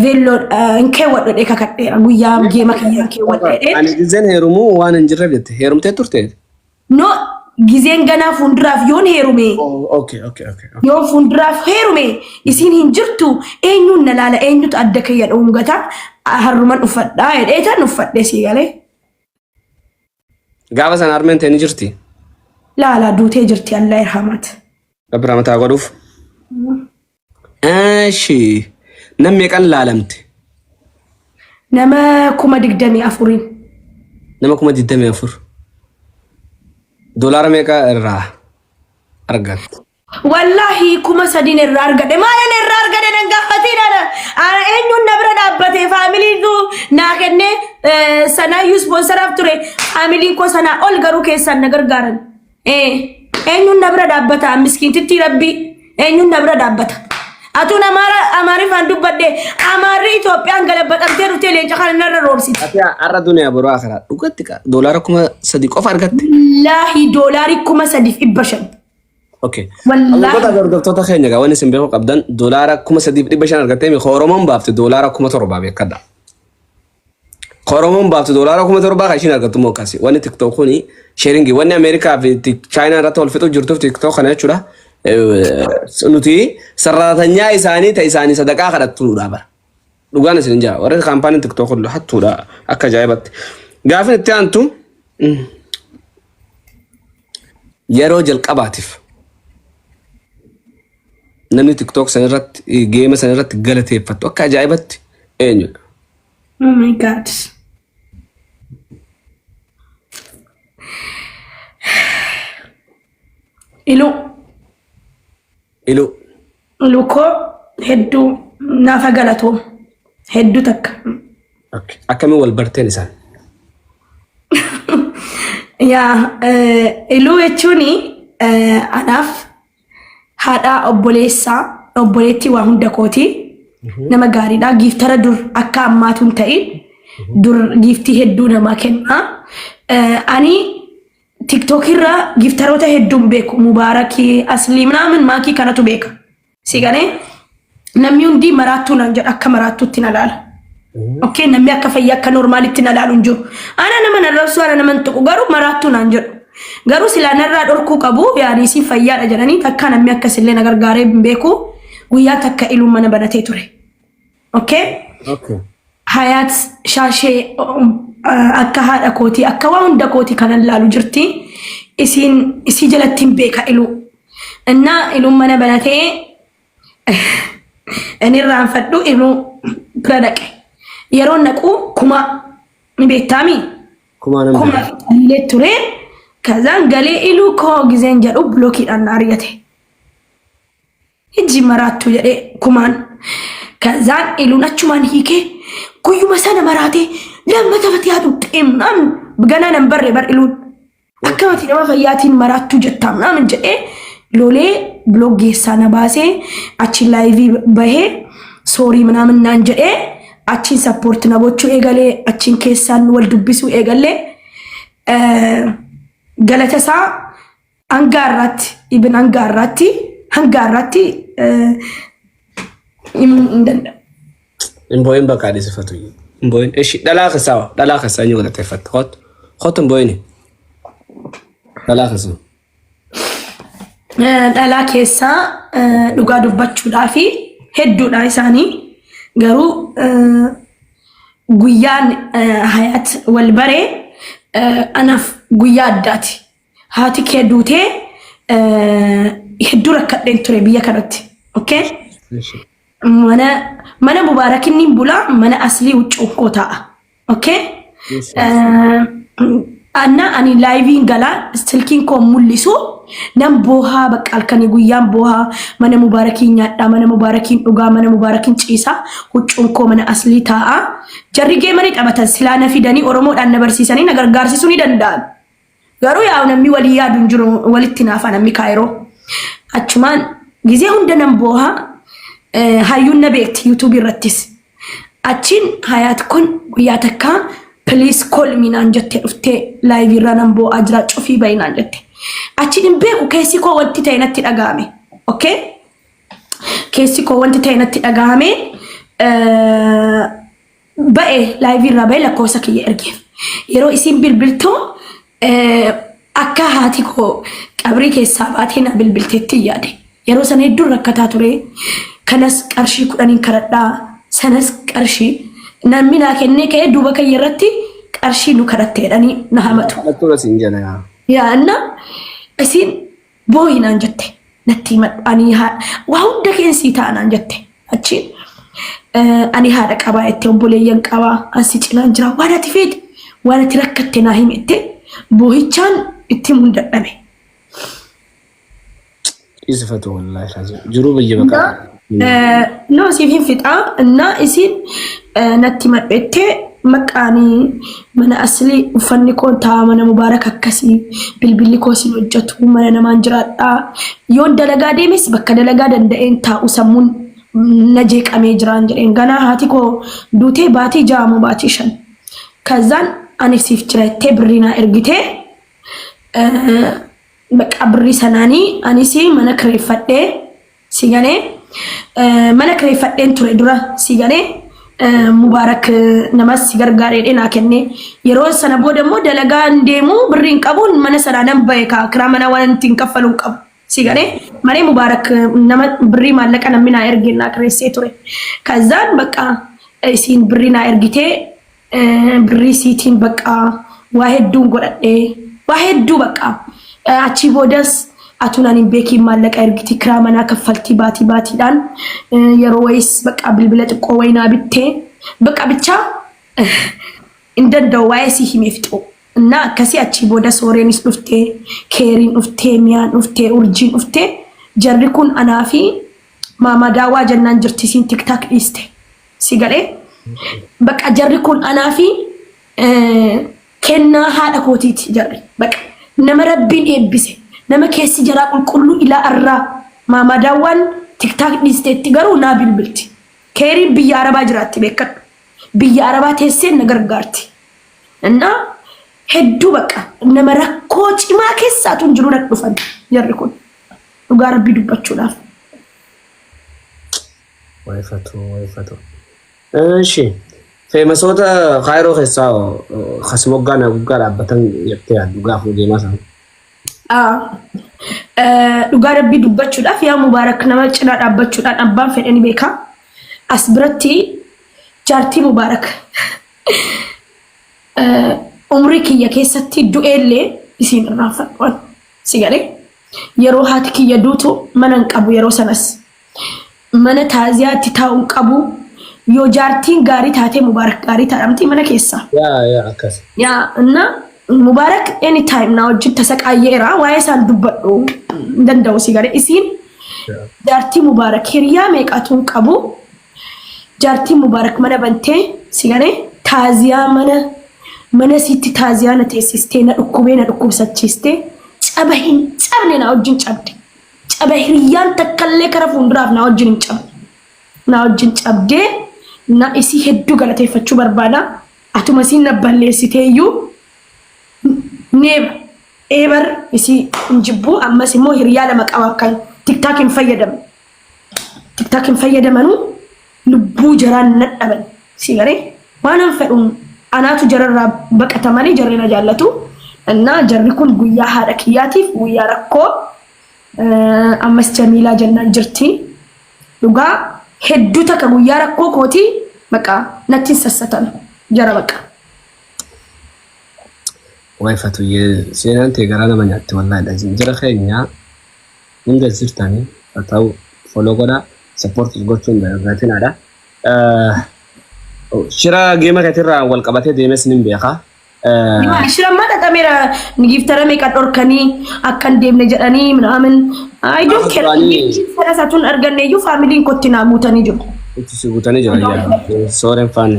veelloo hin keewwadhu jedhee kakadheera. Guyyaa game kiyyaa hin keewwadhu jedhee. Ani gizeen heerumuu waan hin jirreef jette. Heerumtee turte? No, gizeen ganaa fuulduraaf yoon heerume. Okay. Yoon fuulduraaf heerume isiin hin jirtu, eenyuun na laala, eenyutu adda kiyya dhungata, harruman uffadhaa jedhee tan uffadhe, sii galee. Gaafa sana harmeen ta'e ni jirti. Laala, duutee jirti, Allah irhamaat. Rabbi rahmataa godhuuf. Eeshi. Nam meeqan laalamte? Nama 24,000n. Nama 24,000. Doolaara meeqa irraa argatte? Wallaahi 3,000n irraa argadhe. Maalin irraa argadhe nan gaafatiin ana. Ana eenyuun na bira dhaabbate, familyitu naa kennee, sanaayyuu sponsoraaf ture. Familyin koo sanaa ol garuu keessaan na gargaaran. Eenyuun na bira dhaabbata, miskiintittii rabbii eenyuun na bira dhaabbata. Atuun Amaara Amaariffaan dubbadhe, Amaarri Itoophiyaan galabbaxamtee dhuftee leenca kana narra roobsiti. Ati har'a duniyaa boroo akaraa dhugatti doolaara 3,000 qofa argatte. Wallaahi doolaarii 3,500. Okay. Wallaahi. Hordoftoota hordoftoota keenya gaa, wanni isin beekuu qabdan doolaara 3,500 argattee mi Oromoon baafte doolaara 7,000 beekadha. Oromoon baafte doolaara 7,000 kan ishiin argattu immoo akkasi. Wanni TikTok kuni sharing, wanni Ameerikaa fi Chaayinaa irratti wal fixuu jirtuuf TikTok kana jechuudha. Nuti sararatanyaa isaanii ta'e isaanii sadaqaa kadhattuudha bara. Dhugaan isin jaa warri kaampaaniin TikTok kun hattuudha akka ajaa'ibatti. Gaafin itti aantu, yeroo jalqabaatiif namni TikTok san irratti game san irratti galateeffattu akka ajaa'ibatti eenyudha? Oh my God. Iluu. Iluu. Iluu koo hedduu naafa galatoo hedduu takka. Akkamiin wal barteen isaan? Yaa Iluu jechuun anaaf haadha obboleessaa, obboleettii waa hunda kooti. Nama gaariidha. Giiftara dur akka ammaatu hin ta'in dur giiftii hedduu namaa kenna. Ani TikTok irra giiftaroota hedduun beeku. Mubaarakii, Aslii, minaamin maakii kanatu beeka. Si galee namni hundi maraattuu naan jedha, akka maraattuutti na laala. Okay, namni akka fayyaa akka normaalitti na laalu hin jiru. Ana nama na rabsu, ana nama hin tuqu, garuu maraattuu naan jedhu. Garuu silaa narraa dhorkuu qabu, yaani isin fayyaadha jedhanii takka namni akkasillee na gargaaree hin beeku. Guyyaa takka Iluun mana banatee ture. Okay? Okay. Hayaat Shaashee akka haadha kootii, akka waa hunda kootii kanan laalu jirti. Isiin isii jalatti hin beeka Iluu. Innaa Iluun mana banatee inni irraanfadhu Iluu bira dhaqe. Yeroo naqu kuma ni beektaami? Kumaa nan Kuma beeka. fi ture. Kazaan galee Iluu koo gizeen jedhu blockiidhaan na ari'ate. Ijji maraattuu jedhee kumaan. Kazaan Iluun achumaan hiikee guyyuma sana maraatee lammata fatiyaa tuqxee naan ganaa nan barre bar Iluun. Akkamati nama fayyaatiin maraattuu jettaa naamin jedhee lolee block geessaa na baasee, achi live bahee sorry ምናምን naan jedhee, achiin support na gochuu eegalee, achiin keessaan wal dubbisuu eegalee. Galata isaa hanga har'aatti ibin hanga har'aatti himuu hin danda'u. Hin boo'in, bakka adisifatu. Hin boo'in. Ishi dhalaa keessaa dhalaa keessaa eenyu galateeffatta? Kottu. Kottu, hin boo'ini. Dhalaa keessaa. Dhalaa keessaa dhugaa dubbachuudhaa fi hedduudha isaanii, garuu guyyaan Hayaat wal baree anaaf guyyaa addaati. Haati kee duutee hedduu rakkadheen ture biyya kanatti. Okay? Mana Mubaarakinni bulaa, mana Aslii huccuu koo taa'a. Okay? Anna ani liveiin galaa, silkiin koo mul'isu, nan boohaa, bakka halkanii guyyaan boohaa, mana Mubaarakiin nyaadhaa, mana Mubaarakiin dhugaa, mana Mubaarakiin ciisaa, huccuun koo mana Aslii taa'a. Jarri gamerii taphatan silaa na fidanii Oromoodhaan na barsiisanii na gargaarsisuu ni danda'an. Garuu yaa namni walii yaadu hin jiru, walitti naafa namni Kaayiroo. Achumaan gizee hunda nan boohaa, hayyuun na beekti YouTubeii irrattis. Achiin Hayaat kun guyyaa takkaa "Please call me" naan jettee dhuftee, liveii irraa nan boo'aa jira, cufii bahi naan jette. Achiin hin beeku, keessi koo wanti ta'e natti dhaga'ame. Okay? Keessi koo wanti ta'e natti dhaga'ame, ba'e, liveii irraa ba'e, lakkoofsa kiyya ergeef. Yeroo isiin bilbiltu akka haati koo qabrii keessaa baatee na bilbilteetti yaade. Yeroo sana hedduun rakkataa ture. Kanas qarshii 10n kadhadhaa. Sanas qarshii. Namni naa kennee ka'ee duuba kiyya irratti qarshii nu kadhatte jedhanii na hamatu. Kadhattuudha siin jedha yaa. Yaa inna isiin boohi naan jette, natti himadhu, ani waa hunda keessii ta'a naan jette. Achiin ani haadha qabaa jette, obboleeyyan qabaa, ansi cinaan jira, waan ati feete, waan ati rakkatte naa himi jette, boohichaan itti himuun dadhabe. Dhiisifatu wallaahi jiruu biyya baqaa. No, siif hin fixaa እና isiin natti himadhu maqaanii mana Aslii uffanni koo ta'a, mana Mubaarak akkasii, bilbilli koo sin hojjetu, mana namaan jiraadhaa, yoon dalagaa deemes bakka dalagaa danda'een taa'u, sammuun na jeeqamee jiraan jedheen. Ganaa haati koo duutee baatii 6 moo baatii 5. Kazaan ani siif jira jettee birrii naa ergitee, bakka birrii sanaanii anis mana kireeffadhee, si galee, mana kireeffadheen ture dura, si galee, Mubaarak namas si gargaareedhe naa kenne. Yeroo sana booda immoo dalagaa hin deemu, birrii hin qabu, mana sanaa nan bahe, kaa kiraa mana waan ittiin kaffalu hin qabu. Si galee malee Mubaarak nama birrii maallaqa namni naa erge naa kireessee ture. Kazaan bakka isiin birrii naa ergitee, birrii siitiin bakka waa hedduun godhadhee, waa hedduu bakka achii boodas atuun ani hin beekiin maallaqa ergiti, kiraa manaa kaffaltii baatii baatiidhaan, yeroo wayis bakka bilbila xiqqoo wayii naa bittee, bakka bichaa hin danda'u waa'ee sii himee fixuu. እና akkasii achii booda Sooreenis dhuftee, Keeriin dhuftee, Miyaan dhuftee, Urjiin dhuftee, jarri kun anaa fi Maamaa Daawwaa jennaan jirti, isiin TikTok dhiiste. Si galee, bakka jarri kun anaa fi Kennaa haadha kootiiti jarri. Baqa nama Rabbiin eebbise, nama keessi jaraa qulqulluu ilaa arraa. Maamaa Daawwaan TikTok dhiisteetti, garuu naa bilbilti. Keeriin biyya Arabaa jiraatti, beekadhu. Biyya Arabaa teessee na gargaarti. Innaa hedduu baqa nama rakkoo cimaa keessaatu hin jiru na dhufan jarri kun. Dhugaa Rabbii dubbachuudhaaf. Wayifatu, wayifatu. Eshi. Famousoota Kaayiroo keessaa kasmoggaa na guggaa dhaabbatan jettee yaaddu gaafa deemaa sana. Dhugaa Rabbii dubbachuudhaaf, yaa Mubaarak nama cinaa dhaabbachuudhaan abbaan fedhe ni beeka. As biratti jaartii Mubaarak umrii kiyya keessatti du'eellee isiin irraanfadhu. Si galee, yeroo haati kiyya duutu mana hin qabu, yeroo sanas mana taaziyaatti taa'u hin qabu. Yoo jaartiin gaarii taatee Mubaarak gaarii taadhamti mana keessaa. Yaa yaa, akkas. Yaa እና Mubaarak anytime na wajjin tasaqaayyeera, waa'ee isaan dubbadhu hin danda'u. Si galee, isiin jaartii Mubaarak hiriyaa meeqatu hin qabu. Jaartiin Mubaarak mana bantee, si galee, taaziyaa mana sitti taaziyaa na teessistee, na dhukkubee na dhukkubsachiistee, caba hin cabne na wajjin cabde. Caba hiriyaan takkallee kara fuulduraaf na wajjin hin cabne. Na wajjin cabdee na isii hedduu galateeffachuu barbaada. Atuma isiin na balleessiteeyyuu neeba eebar isii hin jibbu. Ammas immoo hiriyaa lama qaba kan TikTok hin fayyadamne. TikTok hin fayyadamanuu lubbuu jaraan nadhaban. Si galee, waan an fedhuun anaatu jararraa baqata malee jarri na jaallatu. Innaa jarri kun guyyaa haadha kiyyaatiif guyyaa rakkoo ammas Jamiilaa jennaan jirti. Dhugaa hedduu takka guyyaa rakkoo kootii maqaa natti hin sassatan jara baqa. Wayfatuyyee, seenaan ta'e garaa nama nyaatti wallaahi. Jara keenya hunda jirtanii haa ta'u, follow godhaa, support gochuun gaatinaadha. Shira geema keetirraa wal qabatee deemes nin beeka. Shirammaa xaxameera, giftara meeqa dhorkanii akka hin deemne jedhanii ምናምን. I don't care. Fedha isaatuun arganne iyyuu familyn kotti naa guutanii jiru. Itti si guutanii jiran. Sooreen faan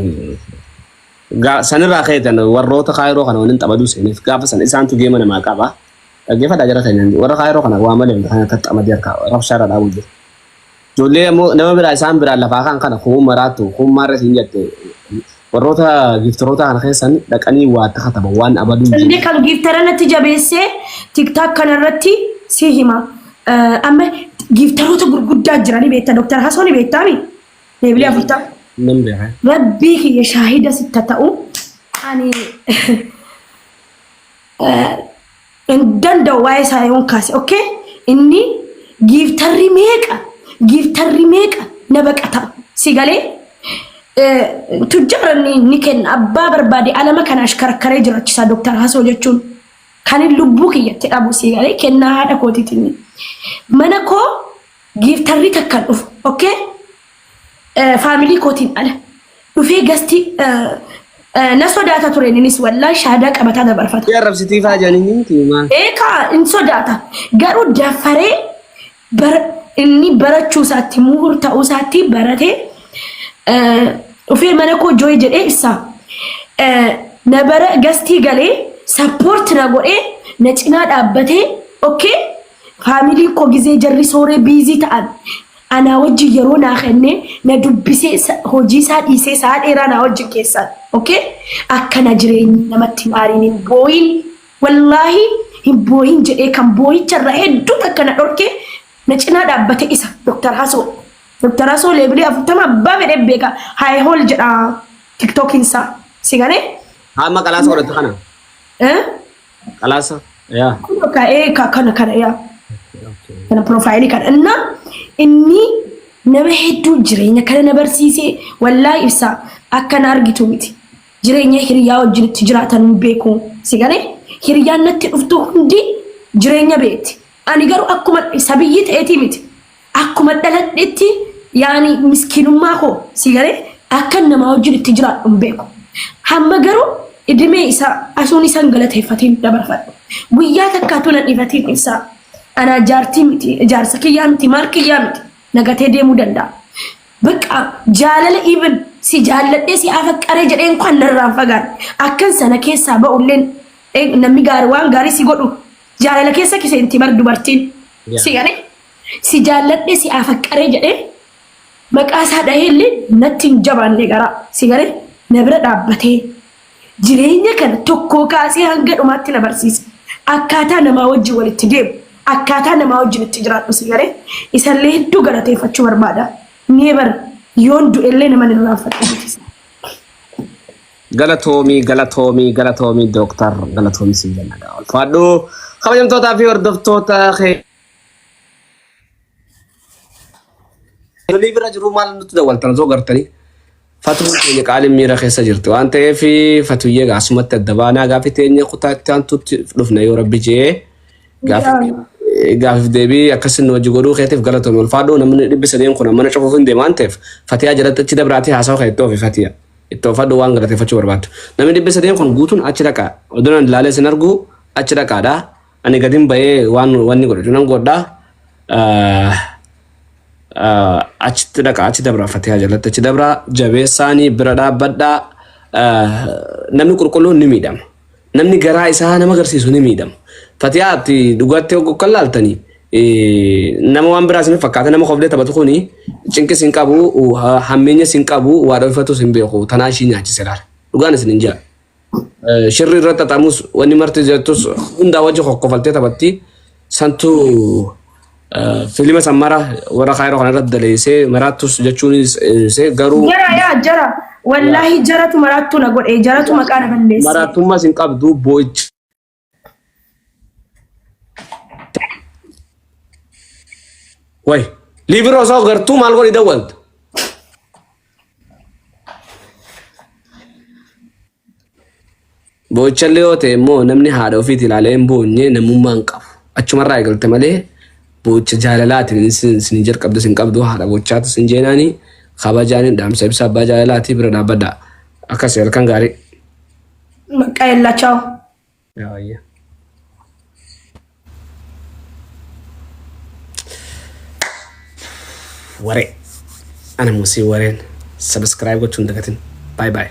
sanirraa ka'eetan warroota Kaayiroo kana waliin taphaduu seeneef gaafa san isaantu geema namaa qaba. Dhaggeeffadhaa, jara keenya warra Kaayiroo kana waa malee kan akka xamadii harka rabshaa irra dhaabuu jiru. Ijoollee ammoo nama biraa isaan biraa lafaa kan kana kuun maraattu kuun maarra siin jette warroota gifteroota kana keessan dhaqanii waa itti kataban waan abaduun jiru. Inni kan giftara natti jabeessee TikTok kanarratti si hima. Amma gifteroota gurguddaa jiranii beekta. Dr. Hasoo ni beektaami? Levelii 40. Nan beeka. Rabbii kiyya shaahida sitta ta'u, ani hin danda'u waa'ee isaa yoon kaase, okay? Inni gifterri meeqa, gifterri meeqa na baqata. Si galee, tujjaara ni kenna, abbaa barbaade alama kana ashkarakkaree jiraachisaa. Dr. Hasoo jechuun kan inni lubbuu kiyyatti dhabu, si galee, kennaa haadha kootiitiin mana koo gifterri takkan dhufu, okay? Family kootiin ala dhufee guestii na sodaata ture. Innis wallaahi shaadaa qabataa dabarfata. Yaa arrabsitii faa jedhanii miti maal? Eekaa, hin sodaata. Garuu dafaree bara inni barachuu isaatti, muhur ta'uu isaatti baratee dhufee mana koo joy jedhee isaa na bara guestii galee support na godhee na cinaa dhaabbatee, okay? Familyn koo gizee jarri sooree busy ta'an anaa wajjin yeroo naa kennee na dubbisee, hojii isaa dhiisee sa'a dheeraa naa wajjin keessaan, okay? Akkana jireenyi namatti hin aariin, hin booyin, wallaahi hin booyin jedhee kan booyicha irraa hedduu takka na dhorkee na cinaa dhaabbate isa Dr. Hasoo. Dr. Hasoo levelii 40 abbaa fedhee beeka. Haay hool jedha TikTokiin isaa. Si galee? Hamma qalaasa godhatu kana. Eh? Qalaasa. Yaa. Kun ka'ee kana kana yaa. Kana profile kana. Inna inni nama hedduu jireenya kana na barsiisee, wallaahi ibsaa akka na argitu miti. Jireenya hiriyaa wajjin itti jiraatan hin beeku. Si galee, hiriyaan natti dhuftu hundi jireenya beekti. Ani garuu akkuma sabiyyii ta'eetii miti. Akkuma dhaladhetti yaani miskiinummaa koo, si galee, akka namaa wajjin itti jiraadhu hin beeku. Hamma garuu idimee isaa asuun isaan galateeffatiin dabarfadhu. Guyyaa takkaatu na dhifatiin ibsaa. Anaa jaartii miti, jaarsa kiyyaa miti, maal kiyyaa miti. Nagatee deemuu danda'a. Bakka jaalala even Si jaalladhee si afaqqaree jedhee inkwaan narraan fagaanne. Akkan sana keessaa ba'ulleen namni gaarii waan gaarii si godhu jaalala keessa kiseenti bar dubartiin. Si galee si jaalladhee si afaqqaree jedhee maqaa isaa dhahee illee natti hin jabaanne garaa. Si galee na bira dhaabbatee jireenya kana tokkoo kaasee hanga dhumaatti na barsiise. Akkaataa namaa wajjin walitti deemu, akkaataa namaa wajjin itti jiraadhu si galee isallee hedduu galateeffachuu barbaada. Never yoon du'ellee naman irraanfadhu miti. Galatoomii galatoomii galatoomii dooktar galatoomii siin jenna gaa ulfaadhu kabajamtootaa fi hordoftoota kee Lolii bira jiru maal nutti dawwaltan osoo gartanii fatuun keenya qaaliin miira keessa jirti waan ta'eef fatuyyee gaasumatti adda baanaa gaafi teenya kutaa itti aantutti dhufna yoo rabbi jee gaafiif deebii akkasin nu hojii godhuu keetiif galatoomi ulfaadhu namni 300 kun mana cufuuf hin deema waan ta'eef fatiyaa jalatti achi dabraatii haasawa kee itti oofi fatiya itti oofadhu waan galateeffachuu barbaaddu namni 300 kun guutuun achi dhaqaa oduun ilaalee sin argu achi dhaqaadha ani gadin ba'ee waan wanni godhu nan godhaa achitti dhaqa achi dabra fatiyaa jalatti achi dabra jabeessaanii bira dhaabbadhaa namni qulqulluun ni miidhama namni garaa isaa nama agarsiisu ni miidhama fatiyaa ati dhugaatti kan laaltanii nama waan biraa isin fakkaata nama koflee taphatu kuni cinqis hin qabu hammeenyas hin qabu waa dho'ifatus hin beeku tanaa ishii nyaachise laala dhugaan isin hin jira. Shirri irra xaxamus wanni marti jettus hundaa wajji kokkofaltee taphatti. Santu filima san mara warra kaayiroo kana irratti daleessee maraattus jechuunis garuu Jara yaa jara wallaahi jaratu maraattuu na godhe jaratu maqaa na balleesse. Maraattummaas hin qabdu boo'icha. Way liibiroo osoo gartuu maal godhi dawwalta. Boo'ichallee yoo ta'e immoo namni haadha ofiiti ilaalee hin boonye namummaa hin qabu. Achumarraa eegalte malee boo'icha jaalalaatiin isin jalqabde isin qabdu haadha boo'ichaatu isin jeenaani kabajaan dhaamsa ibsa abbaa jaalalaatii bira dhaabbadha. Akkasii halkan gaarii. Maqaa yellaa chaaw. Yaa Waree. Ana musii wareen. Subscribe gochuun dagatin. Bye bye.